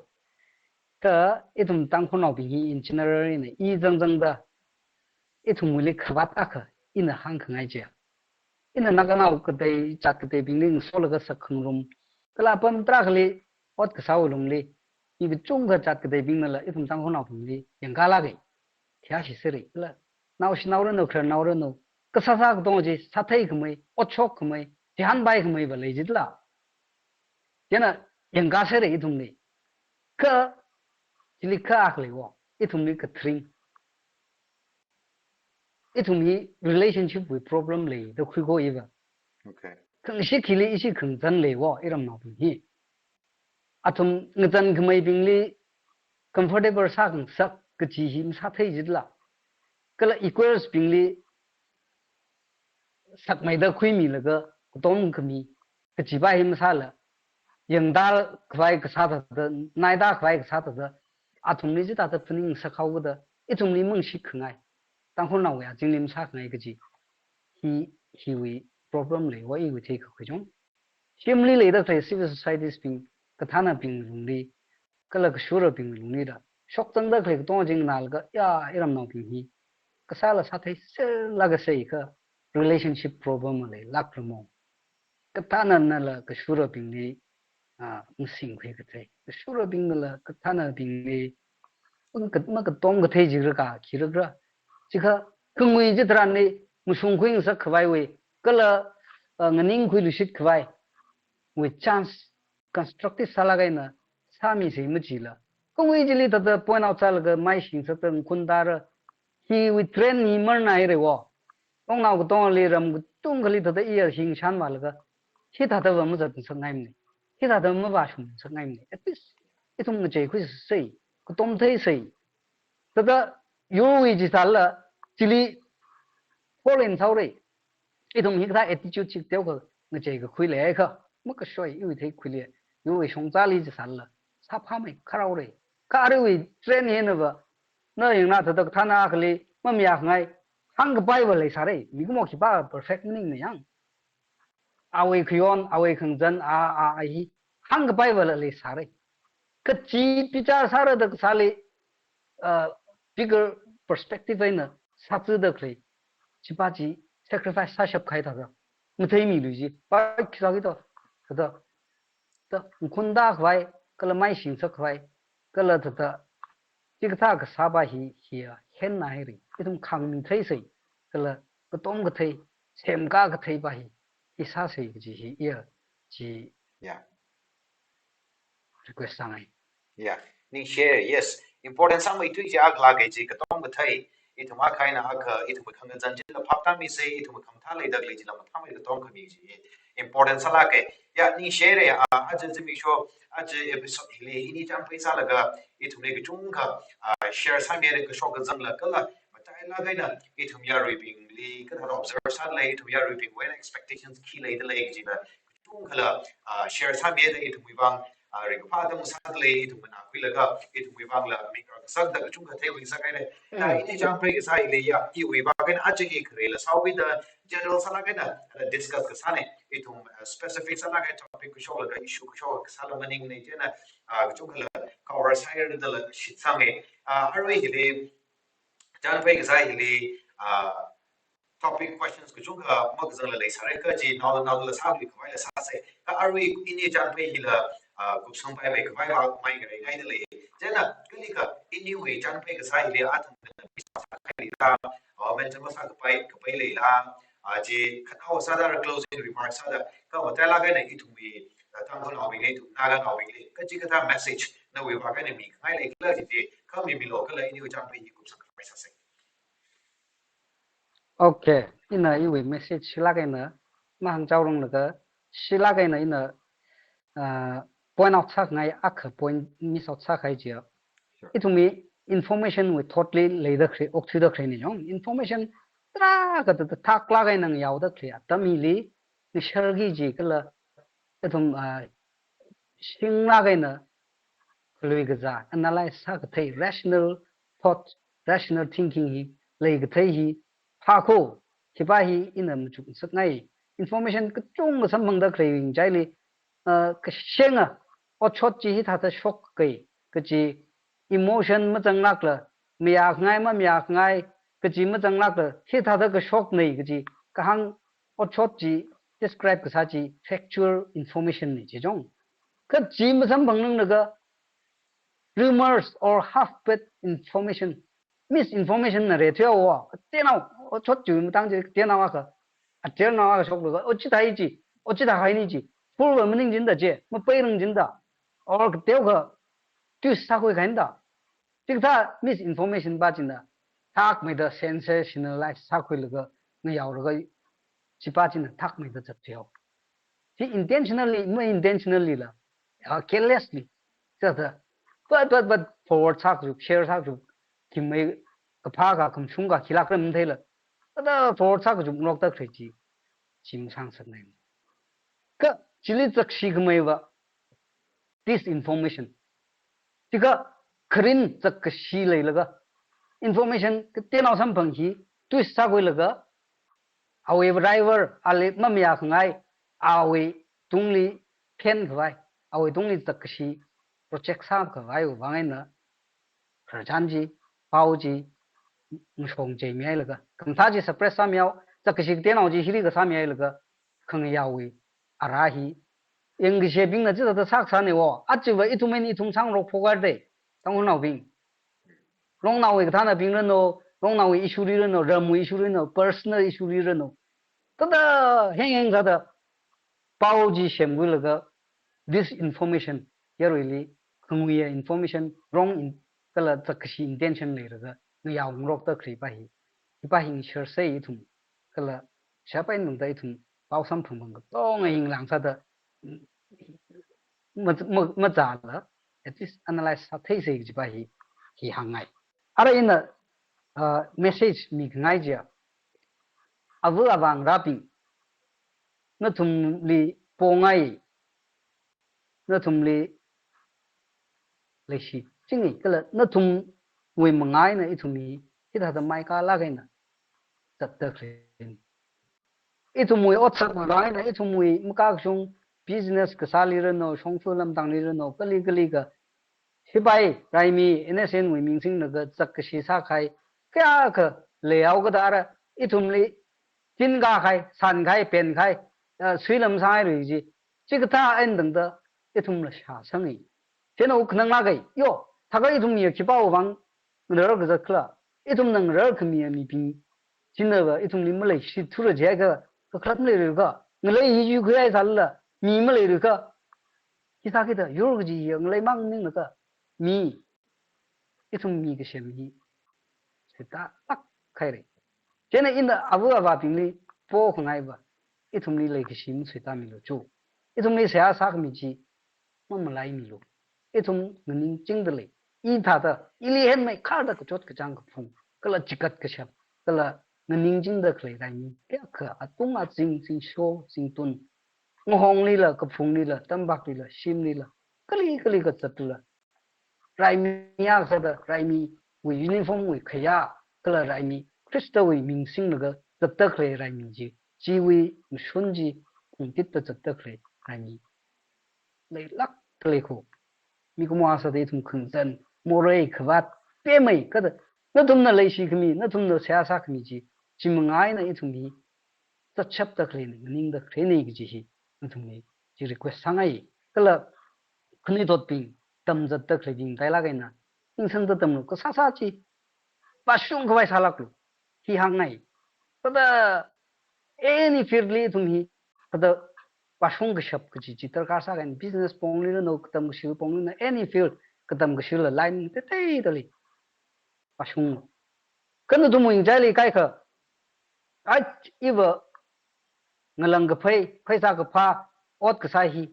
Kha ithum Tangkhulnaobing hi in general eina i zangzangda ithumwuili khavāt akha ina hāngkhangai chiya, ina Naganao katei, jat kateibingli ngasolaga sakkhangarum, kala apam tarākhali ot kasāwui lungli, i kachungkha jat kateibingnala ithum Tangkhulnaobingli yangkālāka. Theishi sāra, kala naoshinao ranu, khararnao ranu, kasāsā katonga chi sātheikhamei, otshok khamei, chihānpai khameiva lei jitla. Chieina yangkā sāra ithumli. Kha, chili kha akha lei wo, ithumli katharing. Ithum hi relationship wui problem leida khui kho iva. Okay. Khangashik hili ishi khangazan lei wo, iramnaobing hi. Athum ngazankhamaibingli comfortable sākhangasak kaji hi masāthei jitla. Kala equals bingli sakmeida khuimilaga katom khami kajiva hi masāla, yangda khavai kasā thāda, naida khavai kasā thāda, athumli chithāda phaningsak haokida, ithumli mangashik khangai, Tangkhulnaowui azingli masākhangai kaji hi, hiwui problem lei wo iwui theikakhui chung. Shimli leida khalei civil societies bing, kathānabing lungli, kala kashurabing lunglila shokzangda khalei katonga chi nganālaga, ya, iramnaobing hi kasāla sāthei sālāka sai kha relationship problem leilākramo. Kathānanala kashurabingli, ah, ngasingkhui kathei, kashurabingnala kathānabingli maka-, makatom kathei jiakha khi jiakha. Chikha khangui chitharanli mashungkhui ngasak khavaiwui, kala, ah, nganingkhui lushit khavaiwui chance constructive sālāk eina sāmisei machila. Khangui chili thāda point out sālaga mai shingasakta ngakhun tāra, hiwui trend hi marnai re wo. Longnao katongali ram kachungkhali thāda iya hingshan vālaga, hithādava mazatngasakngaimana, hithāda mavāshungngasakngaimana. At least ithum ngacheikhuisei, katom theisei. Thāda yurwui chi sālala, chili Paul in sāhaora. Ithum hikathā attitude chi teokha ngacheikakhui leiakha, makashoi iwui theikhuili, iwui shongzali chi sālala, sāphāmei kharāhaora. Kha aruiwui trend hinava, na yangna thāda kathāna akhali, mamayākhangai, hāngkapaiva leisāra, mikumo khipā perfect maningmana yang. Awui khayon, awui khangazan, a, a, a hi, hāngkapaivala leisāra. Kachi bichar sāra da kasāli, uh, bigger perspective eina sāzada khalei. Chipa chi sacrifice sāshap kahai thāda. Matheimilui chi. Pai khi sāki to. Thāda. Thāda, nkhunda khavai, kala mai shingsak khavai, kala thāda. Chikathā kasāpa hi, hi, henna haira. Ithum khangmi theisai. Kala katom kathei, semkā katheipa hi, hi sāsai kaji hi, iya, chi. Yeah. Request sāngai. Yeah, ningshi, yes. Important sāmeithui chi akhala kaji katom kathei, ithum akha eina akha, ithum khangazan chila phaptāmisa, ithum khamathā leida khalei chila mathāmei katom khami chi. Important sālāka. Yeah, ningshi, ah, aja zimiksho, aja episode hili, ini chānphai sālaga, ithumli kachungkha, ah, share sāmida kashok kazangla kala, matailāk eina, ithum yaruibingli, kathāda observe sālei, ithum yaruibingwui expectations khi leida lei kajila, kachungkhala, ah, share sāmida ithumwui vang, ah, ringkaphā atam sādalei, ithum nganākhuilaga, ithumwui vangla, mi kasakda kachungkha theiwui sākahaina. Da Mm. ini chānphai kasā hili ya, iwui vang eina aja i kharela sāwuida, general sālāk eina, ah, discuss kasāna, ithum, ah, specific sālāk eina topic kashoklaga, issue kashok kasāla maningmana chieina, ah, kachungkhala cover sāhairada la shitsanga. Ah, arui hili, chānphai kasā hili, ah, topic questions kachungkha makazangla leisāra kaji, naoda naodala sākhui khavaila sāsa. Kha arui ini chānphai hila, ah, kupsangpaimei khavai vāmei ngarai ngaida lei. Chieina, kalikha iniwui chānphai kasā hili athumna mi sākahai leila, ah, mention masākapai, kapai leila, ah, chi khanao sāda closing remarks sāda, kha matailāk eina ithumwui, ah, Tangkhulnaobingli, ithum Naganaobingli, kachikathā message nawui vang eina mikhangai leikhala chi chi, kha mimilo kala iniwui chānphai hi kupsang khavai sāsa. Okay, ina iwui message shilāk eina, mahāngchaoranglaga, shilāk eina ina, ah, point out sākhangai akha point miss out sākahai chiya. Sure. Ithumwui information wui thotli leida khalei, okthuida khaleina jong. Information tarākha thāda thaklāk eina yaoda khalei atam hili, ngasharki kaji kala, ithum, ah, shinglāk eina khalui kazā, analyze sākathei, rational thought, rational thinking hi, leikathei hi, phākho, hipa hi ina machuksakngai. Information kachungkha samphangda khalei ngachaili, ah, kashenga, otshot chi hithāda shokkai, kaji emotion mazanglākla, mayākhangai, mamayākhangai, kaji mazanglākla, hithāda kashokna kaji, kahāng otshot chi, describe kasā chi, factual information na chi jong. Kaji masamphangmanglaga, rumors or half-baked information, misinformation na re thuihaowa, kateonao, otshot chi matang chi kateonao akha, ateonao akha shoklaga, o chithāi chi, o chithāhaina chi, full va maning jinda chi, mapeirang jinda, or kateokha, twist sākhui kahaina da. Chikathā misinformation pa china, thakmeida sensationalize sākhuilaga, ngayaolaga, chipa china thakmeida zatthuihao. Chi intentionally, ma intentionally la, ah, carelessly. Sāda, but, but, but forward sākachup, share sākachup, khimei kaphā ka, khamashung ka, khilāk ram theila. Thāda forward sākachup ngarokda khalei chi, chi masāngasakngai. Kha, chili zakshi khameiva, disinformation. Chikha kharin zakkashi leilaga, information kateonao samphang hi, twist sākhuilaga, awui rival, ali mamayākhangai, awui tungli phen khavai, awui tungli zakkashi project sākhavai vang eina, khararchan chi, pao chi, mashong cheimihailaga, khamathā chi suppress sāmihao, zakkashi kateonao chi hili kasāmihailaga, khangayaowui ara hi, yangkashebingna chithāda sākasāna wo, achiva ithum eina ithum sāngarok phokhaoda, Tangkhulnaobing. Longnaowui kathānabing ranu, Longnaowui issue li ranu, ramwui issue li ranu, personal issue li ranu. Thāda, heng heng sāda, pao chi semkhuilaga, disinformation, yaruili, khanguiya information, wrong in, kala zakkashi intention leilaga, ngayao ngarokda khaleipa hi, hipa hi ngasharsei ithum, kala, shapa eina tangda ithum, pao samphang phang katonga hinglang sāda, ma, ma, mazāla, at least analyze sātheisei kajipa hi, hi hāngngai. Ara ina, uh, message mikhangai chiya, ava avā ngarābing, nathumli pongai, nathumli leishi chingi, kala nathumwui mangā eina ithum hi hithāda maikā lāk eina zatda khalei. Ithumwui otsak mavā eina ithumwui makakshung business kasāli rano, shongfa lamtangli rano, kali kali ka, hibai raimi N S N wui ming singlaga zakkashi sākahai kayākha leihaokada ara ithumli tin kākahai, san kahai, pen kahai, ah, suilam sāngairui chi, chikathā eina tangda ithumla shāsangi. Chieina wuk khanang lākai, yo, thākha ithum ya khipāwui vang ngarar kazat khala, ithumna ngarar khami ya mibing china va ithumli maleishi thura jiakha, kakhalat maleirui kha, ngalei hi yu khayai sālala, mi maleirui kha, khi sākida, yur kaji hi ngalei mang maningla kha, mi, ithum mi kasem hi suitālāk haira. Chieina ina ava avābingli pokhangaiva, ithumli leikashi masuitāmilu chu. Ithumli seihā sākhami chi mamalaimilu. Ithum nganingchingda lei. I thāda, ili henmeikharda kachot kachāng kaphung, kala chikat kashap, kala nganingchingda khalei raimi kayākha atung azing, zingsho, zingtun, ngahonglila, kaphanglila, tampaklila, shimlila, kali kali kazatlila, raimi akha sāda, raimiwui uniform wui khayā, kala raimi Khristawui ming singlaga zatda khalei raimi chi, chiwui mashun chi phungtitda zatda khalei raimi leilākda lei kho. Mikumo akha sāda ithum khangazan, morei, khavāt, pemei, kha da, nathumna leishi khami, nathumna seihā sākhami chi, chi mangā eina ithum hi zatshapda khaleina, nganingda khaleina kaji hi nathumli chi request sāngai. Kala khanuithotbing, tamzatda khaleibing tailāk eina, ingsangda tamlu, kasāsā chi vāshung khavai sālāklu, hi hāngngai. Thāda any field li ithum hi, thāda vāshung kashap kaji chi darkar sākahai, business pongli rano, katam kashi pongli rano, any field katam kashila line teiteidali vāshunglu. Kha nathumwui ngachaili kaikha, ai, iva ngalang kaphei, pheisā kaphā, ot kasā hi,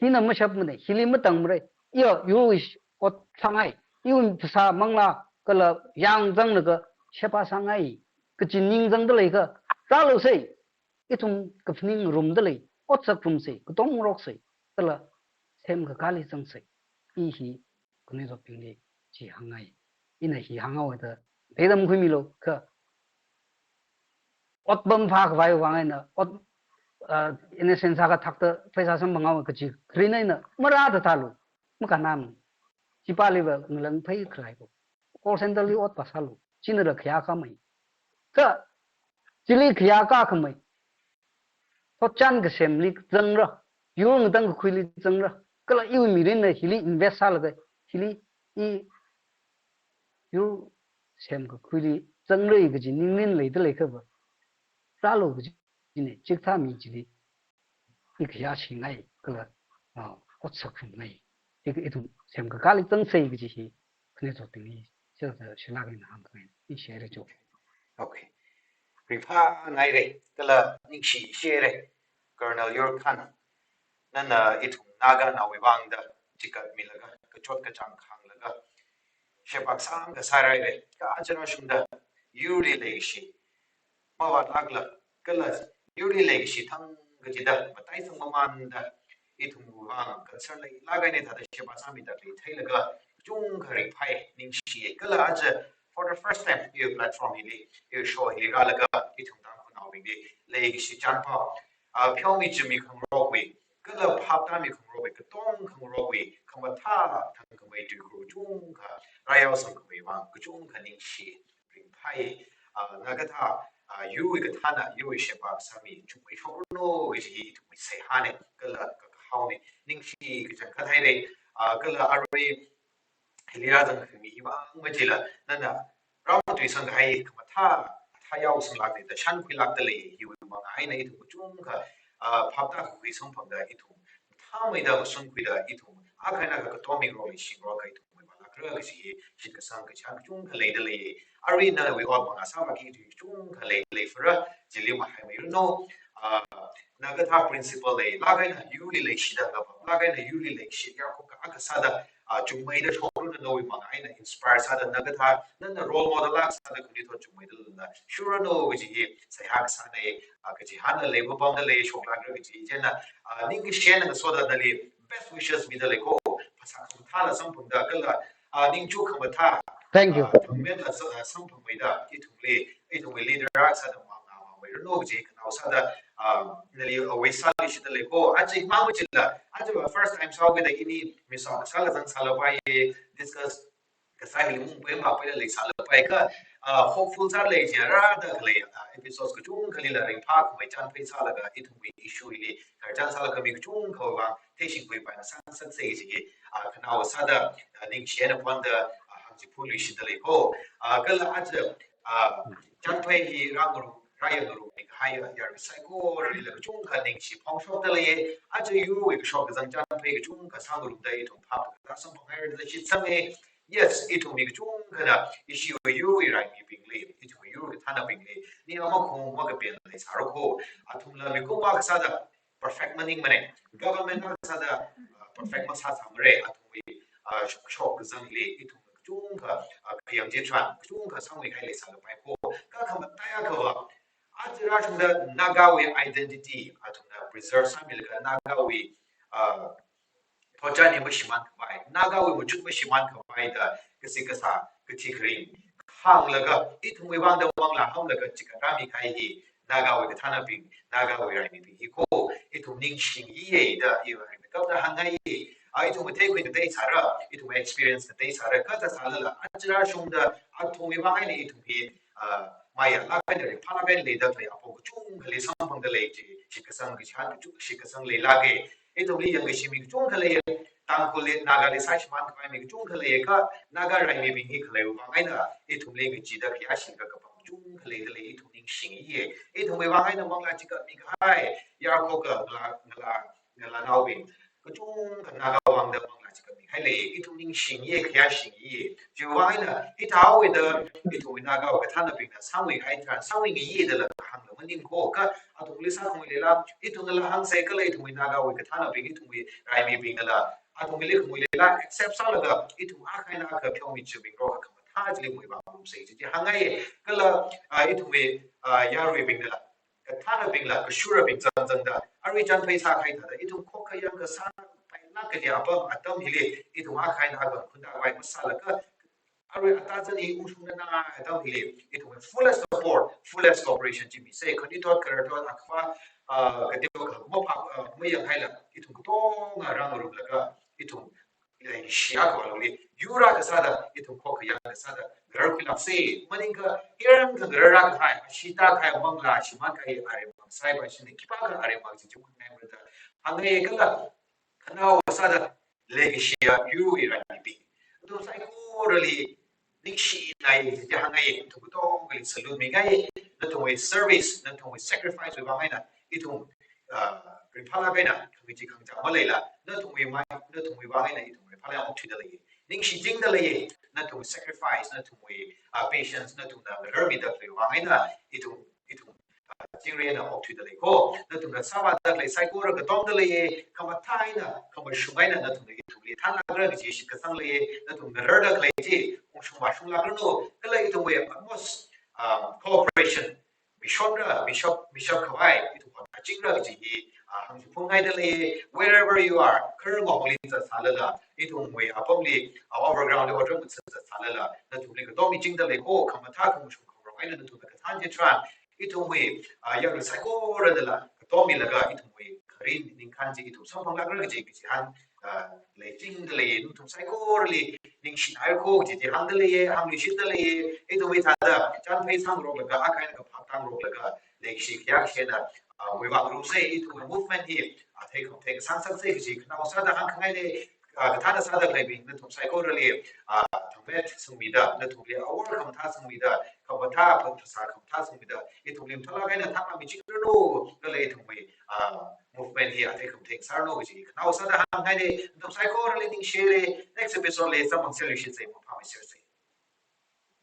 hina mashapmana, hili matangmara, iya yurwui ot sāngai, iwui phasā manglā kala yāng zanglaga sheba sāngai kaji ning zangda leikha, rālu sei, ithum kaphaning ngarumda lei, otsak ngarumsei, katom ngaroksei, kala semkakāli zangsei. I hi khanuithotbingli chi hāngngai. Ina hi hānghaoda, theidam khuimilu kha, otpam phākhavai vang eina, ot, ah, N S N sākha thakta pheisā samphanghaowa kaji kharing eina marāda thālu, makannāmana. Chipāliva ngalang phei khalei kho. Call center li ot vāsālu, chinala khayākāmei. Kha, chili khayākā khamei, thotchan kasemli zangra, yur ngatang kakhuili zangra, kala iwui mirinna hili invest sālaga, hili i yur semkakhuili zangra kaji ningrin leida leikhava, rālu kajina, chikathā mi chili i khayāshingai kala, ah, otsak ngarumngai. I, ithum semkakāli zangsei kaji hi khanuithotbingli, sāda shilāk eina hāngkhangai, i share chu. Okay. Ringphāngaira, kala ningshi share, Colonel Yurkhan. Nana ithum Naganaowui vangda chikatmilaga, kachot kachāng khānglaga, sheba sāngkasā rāhaira. Kha achana shungda, yurli leishi mavātlākla, kala yurli leishi thang kachida mataisang mamānda, ithum vang concern leilāk eina thāda sheba sāmida khalei theilaga, kachungkha ringphāi, ningshi. Kala aja for the first time, iwui platform hili, iwui show hili rālaga, ithum Tangkhulnaobingli leishi chānpao, ah, pheomi chumi khangarokwui, kala phaptāmi khangarokwui, katom khangarokwui, khamathā thangkhamei tuikhur kachungkha rāyaosangkhamei vang, kachungkha ningshi. Ringphāi, ah, na kathā, ah, yurwui kathāna, yurwui sheba sāmi chungmeishokranu kaji hi ithumwui seihāna, kala kakahaona, ningshi kachangkhat haira, ah, kala arui hili rāzangkhami hi vang machila, nana rāmatuisangkahai khamathā, thā yaosanglākda, shānkhuilākda lei, hiwui vang eina ithum kachungkha, ah, phaptā kakhui samphangda ithum, thāmeida masunkhuida ithum, akha eina akha katom mingarokli shingarokakha ithum mai vālākra kaji hi, shitkasang kachihān kachungkha leida lei. Arui nawui ot mangā sāvāki kaji kachungkha leida lei, fara, chili mahaimeiranu, ah, na kathā principle leilāk eina yurli leishida, ngapamlāk eina yurli leishi, yarkhokkha akha sāda, ah, chungmeida shokra nawui mangā eina inspire sāda na kathā, nana role model akha sāda khanuithot chungmeida lala shokra nao kaji hi seihā kasāna, ah, kachihānla leiva pamda lei, shoklākra kaji chieina, ah, ningkashi eina ngasoda nali best wishes mida lei ko, phasā khamathāla samphangda kala, ah, ningchu khamathā, Thank you. ah, thangmetla sa-, ah, samphangmeida, ithumli, ithumli leader akha sāda mangā mangmeira nao kaji khanao sāda, ah, nali awui sāli shida lei ko, aja mang machila, aja first time sāhaokida ini, mi sā, sāla zang sālapai, discuss kasā hili mungpui mapui la lei sālapai kha, ah, hopeful sālei jiakha da khalei, ah, episodes kachungkhali la ringphākhamei chānphai sālaga ithumwui issue hili khararchan sālaga mi kachungkhawui vang theishingkhuipaina sāngasaksa kaji hi, ah, khanao sāda, ah, ningshi eina pamda, ah, hāngchiphunluishida lei ko. Ah, kala aja, ah, chānphai hi rāngarum, rāyangngarummi kahai yarui saikoralila kachungkha ningshi phongshokda lei. Aja yurwui kashok kazang chānphai kachungkha sāngarumda ithum phap kasā samphanghairada shitsanga. Yes, ithum mi kachungkhana ishiwui yurwui raimibingli, ithumwui yurwui kathānabingli, ni amakhong makapen leisāra ko. Athumla mikumo akha sāda perfect maningmana. Government akha sāda, ah, perfect masāsāmara. Athumwui, ah, shok, shok kazangli ithum kachungkha, ah, khayang chitharan kachungkha sangwui kahai leisālapai ko. Kha khamataiya kava, aja rāshungda Nagawui identity athumna preserve sāmilaga Nagawui, ah, thotchan hi mashimānkhavai, Nagawui machut mashimānkhavai da kashi kasā, kathi kharing hānglaga, ithumwui vangda manglā hamlaga chikat rāmi kahai hi, Nagawui kathānabing, Nagawui raimibing hi ko, ithum ningshingiya da iwui raimei kapda hāngngaiya. Ah, ithum theikhui katei sāra, ithum experience katei sāra, kathā sālala, aja rāshungda, athumwui vang eina ithum hi, ah, mayālāk eina ringphālāk eina leida khalei apong kachungkhali samphangda lei chi, shitkasang kachihān kachung, shitkasang leilāka. Ithumli yangkashimi kachungkha lei, Tangkhulli, Nagali sāshimānkhavai mi kachungkha lei, kha Naga raimibing hi khaleiwui vang eina ithumli ngachida khayāshingda kapam kachungkha leida lei, ithum ningshingiya. Ithumwui vang eina manglā chikatmi kahai, yarkhoka ngalā, ngalā, ngalānaobing kachungkha Naga vangda manglā chikatmi kahai lei, ithum ningshingiya, khayāshingiya. Chiwui vang eina, hithāhaowuida, ithumwui Nagawui kathānabingna sangwui kahai tharan, sangwui ngayi dala hāngla maning ko, kha athumli sākhamei leila, ithumnala hāngsa kala ithumwui Nagawui kathānabing, ithumwui raimibingnala athumli khamei leila accept sālaga, ithum akha eina akha pheomichibing ro khamathā chili mui vang rumsa chi chi hāngngaiya. Kala, ah, ithumwui, ah, yaruibingnala, kathānabingla, kashurabing zangzangda, arui chānphai sākahai thāda, ithum khokkha yangkasā pailāk kaji apam atam hili, ithum akha eina akha khuntavai masālaga, arui atazan hi ungshungda nana atam hili, ithum fullest support, fullest cooperation chi misa, khanuithot khararthot akhava, ah, kateo kha maphā, ah, mayanghaila, ithum katonga rāngarumlaga, ithum leishiya kawalungli, yur akha sāda, ithum khokkha yangkasāda, ngararkhuilāksa, maningakha, iran khangarar kahai, ashita kahai, manglā shimānkahai, aremma saipa shina, khipākha aremma chi chi unai mada. Hāngngaiya kala, khanao sāda, leikashiya yurwui raimibing, nathum saikorali ningshinai chi chi hāngngaiya, nathum katongali salute mingaiya, nathumwui service, nathumwui sacrifice wui vang eina, ithum, ah, ringphālāk eina, khangachee khangachā maleila, nathumwui mai, nathumwui vang eina ithum ringphālāk okthuida lei. Ningshichingda lei, nathumwui sacrifice, nathumwui, ah, patience, nathumna ngararmida khalei vang eina, ithum, ithum, ah, chingri eina okthuida lei ko, nathumna sāvāda khalei saikora katomda lei, khamathā eina, khamashung eina, nathumna ithumli thanlākra kaji shitkasang lei, nathum ngararda khalei chi, ungshung vāshunglākranu, kala ithumwui utmost, ah, cooperation, mishonra, mishap, mishapkhavai, ithum hotnāchingra kaji hi, ah, hāngchiphun ngaida lei, wherever you are, kharar ngongli zatsālala, ithumwui apamli, ah, overground li otram zatsālala, nathumli katom michingda lei ko, khamathā khamashung khamarong eina nathumna kathān chitharan, ithumwui, ah, yarui saikoranala, katom milaga, ithumwui kharing ningkhān chi ithum samphanglākra kaji, kaji hāng, ah, leichingda lei, nathum saikorali ningshinaira ko kaji chi hāngda lei, hāngluishitda lei, ithumwui thāda, chānphai sāngaroklaga, akha eina akha phaptāngaroklaga, leikashi khayākashina, ah, mui vāngarumsa, ithumwui movement hi, ah, theikhamathei sāngasaksa kaji khanao sāda hāngkhangaina, ah, kathāna sāda khaleibing, nathum saikorali, ah, thangmet sangmida, nathumli awor khamathā sangmida, khamathā, phasā khamathā sangmida, ithumli mathālāk eina thānmichingranu, kala ithumwui, ah, movement hi athei khamathei sāranu kaji khanao sāda hāngkhangaina, nathum saikorali ningshili, next episode li samphangserluishitsa,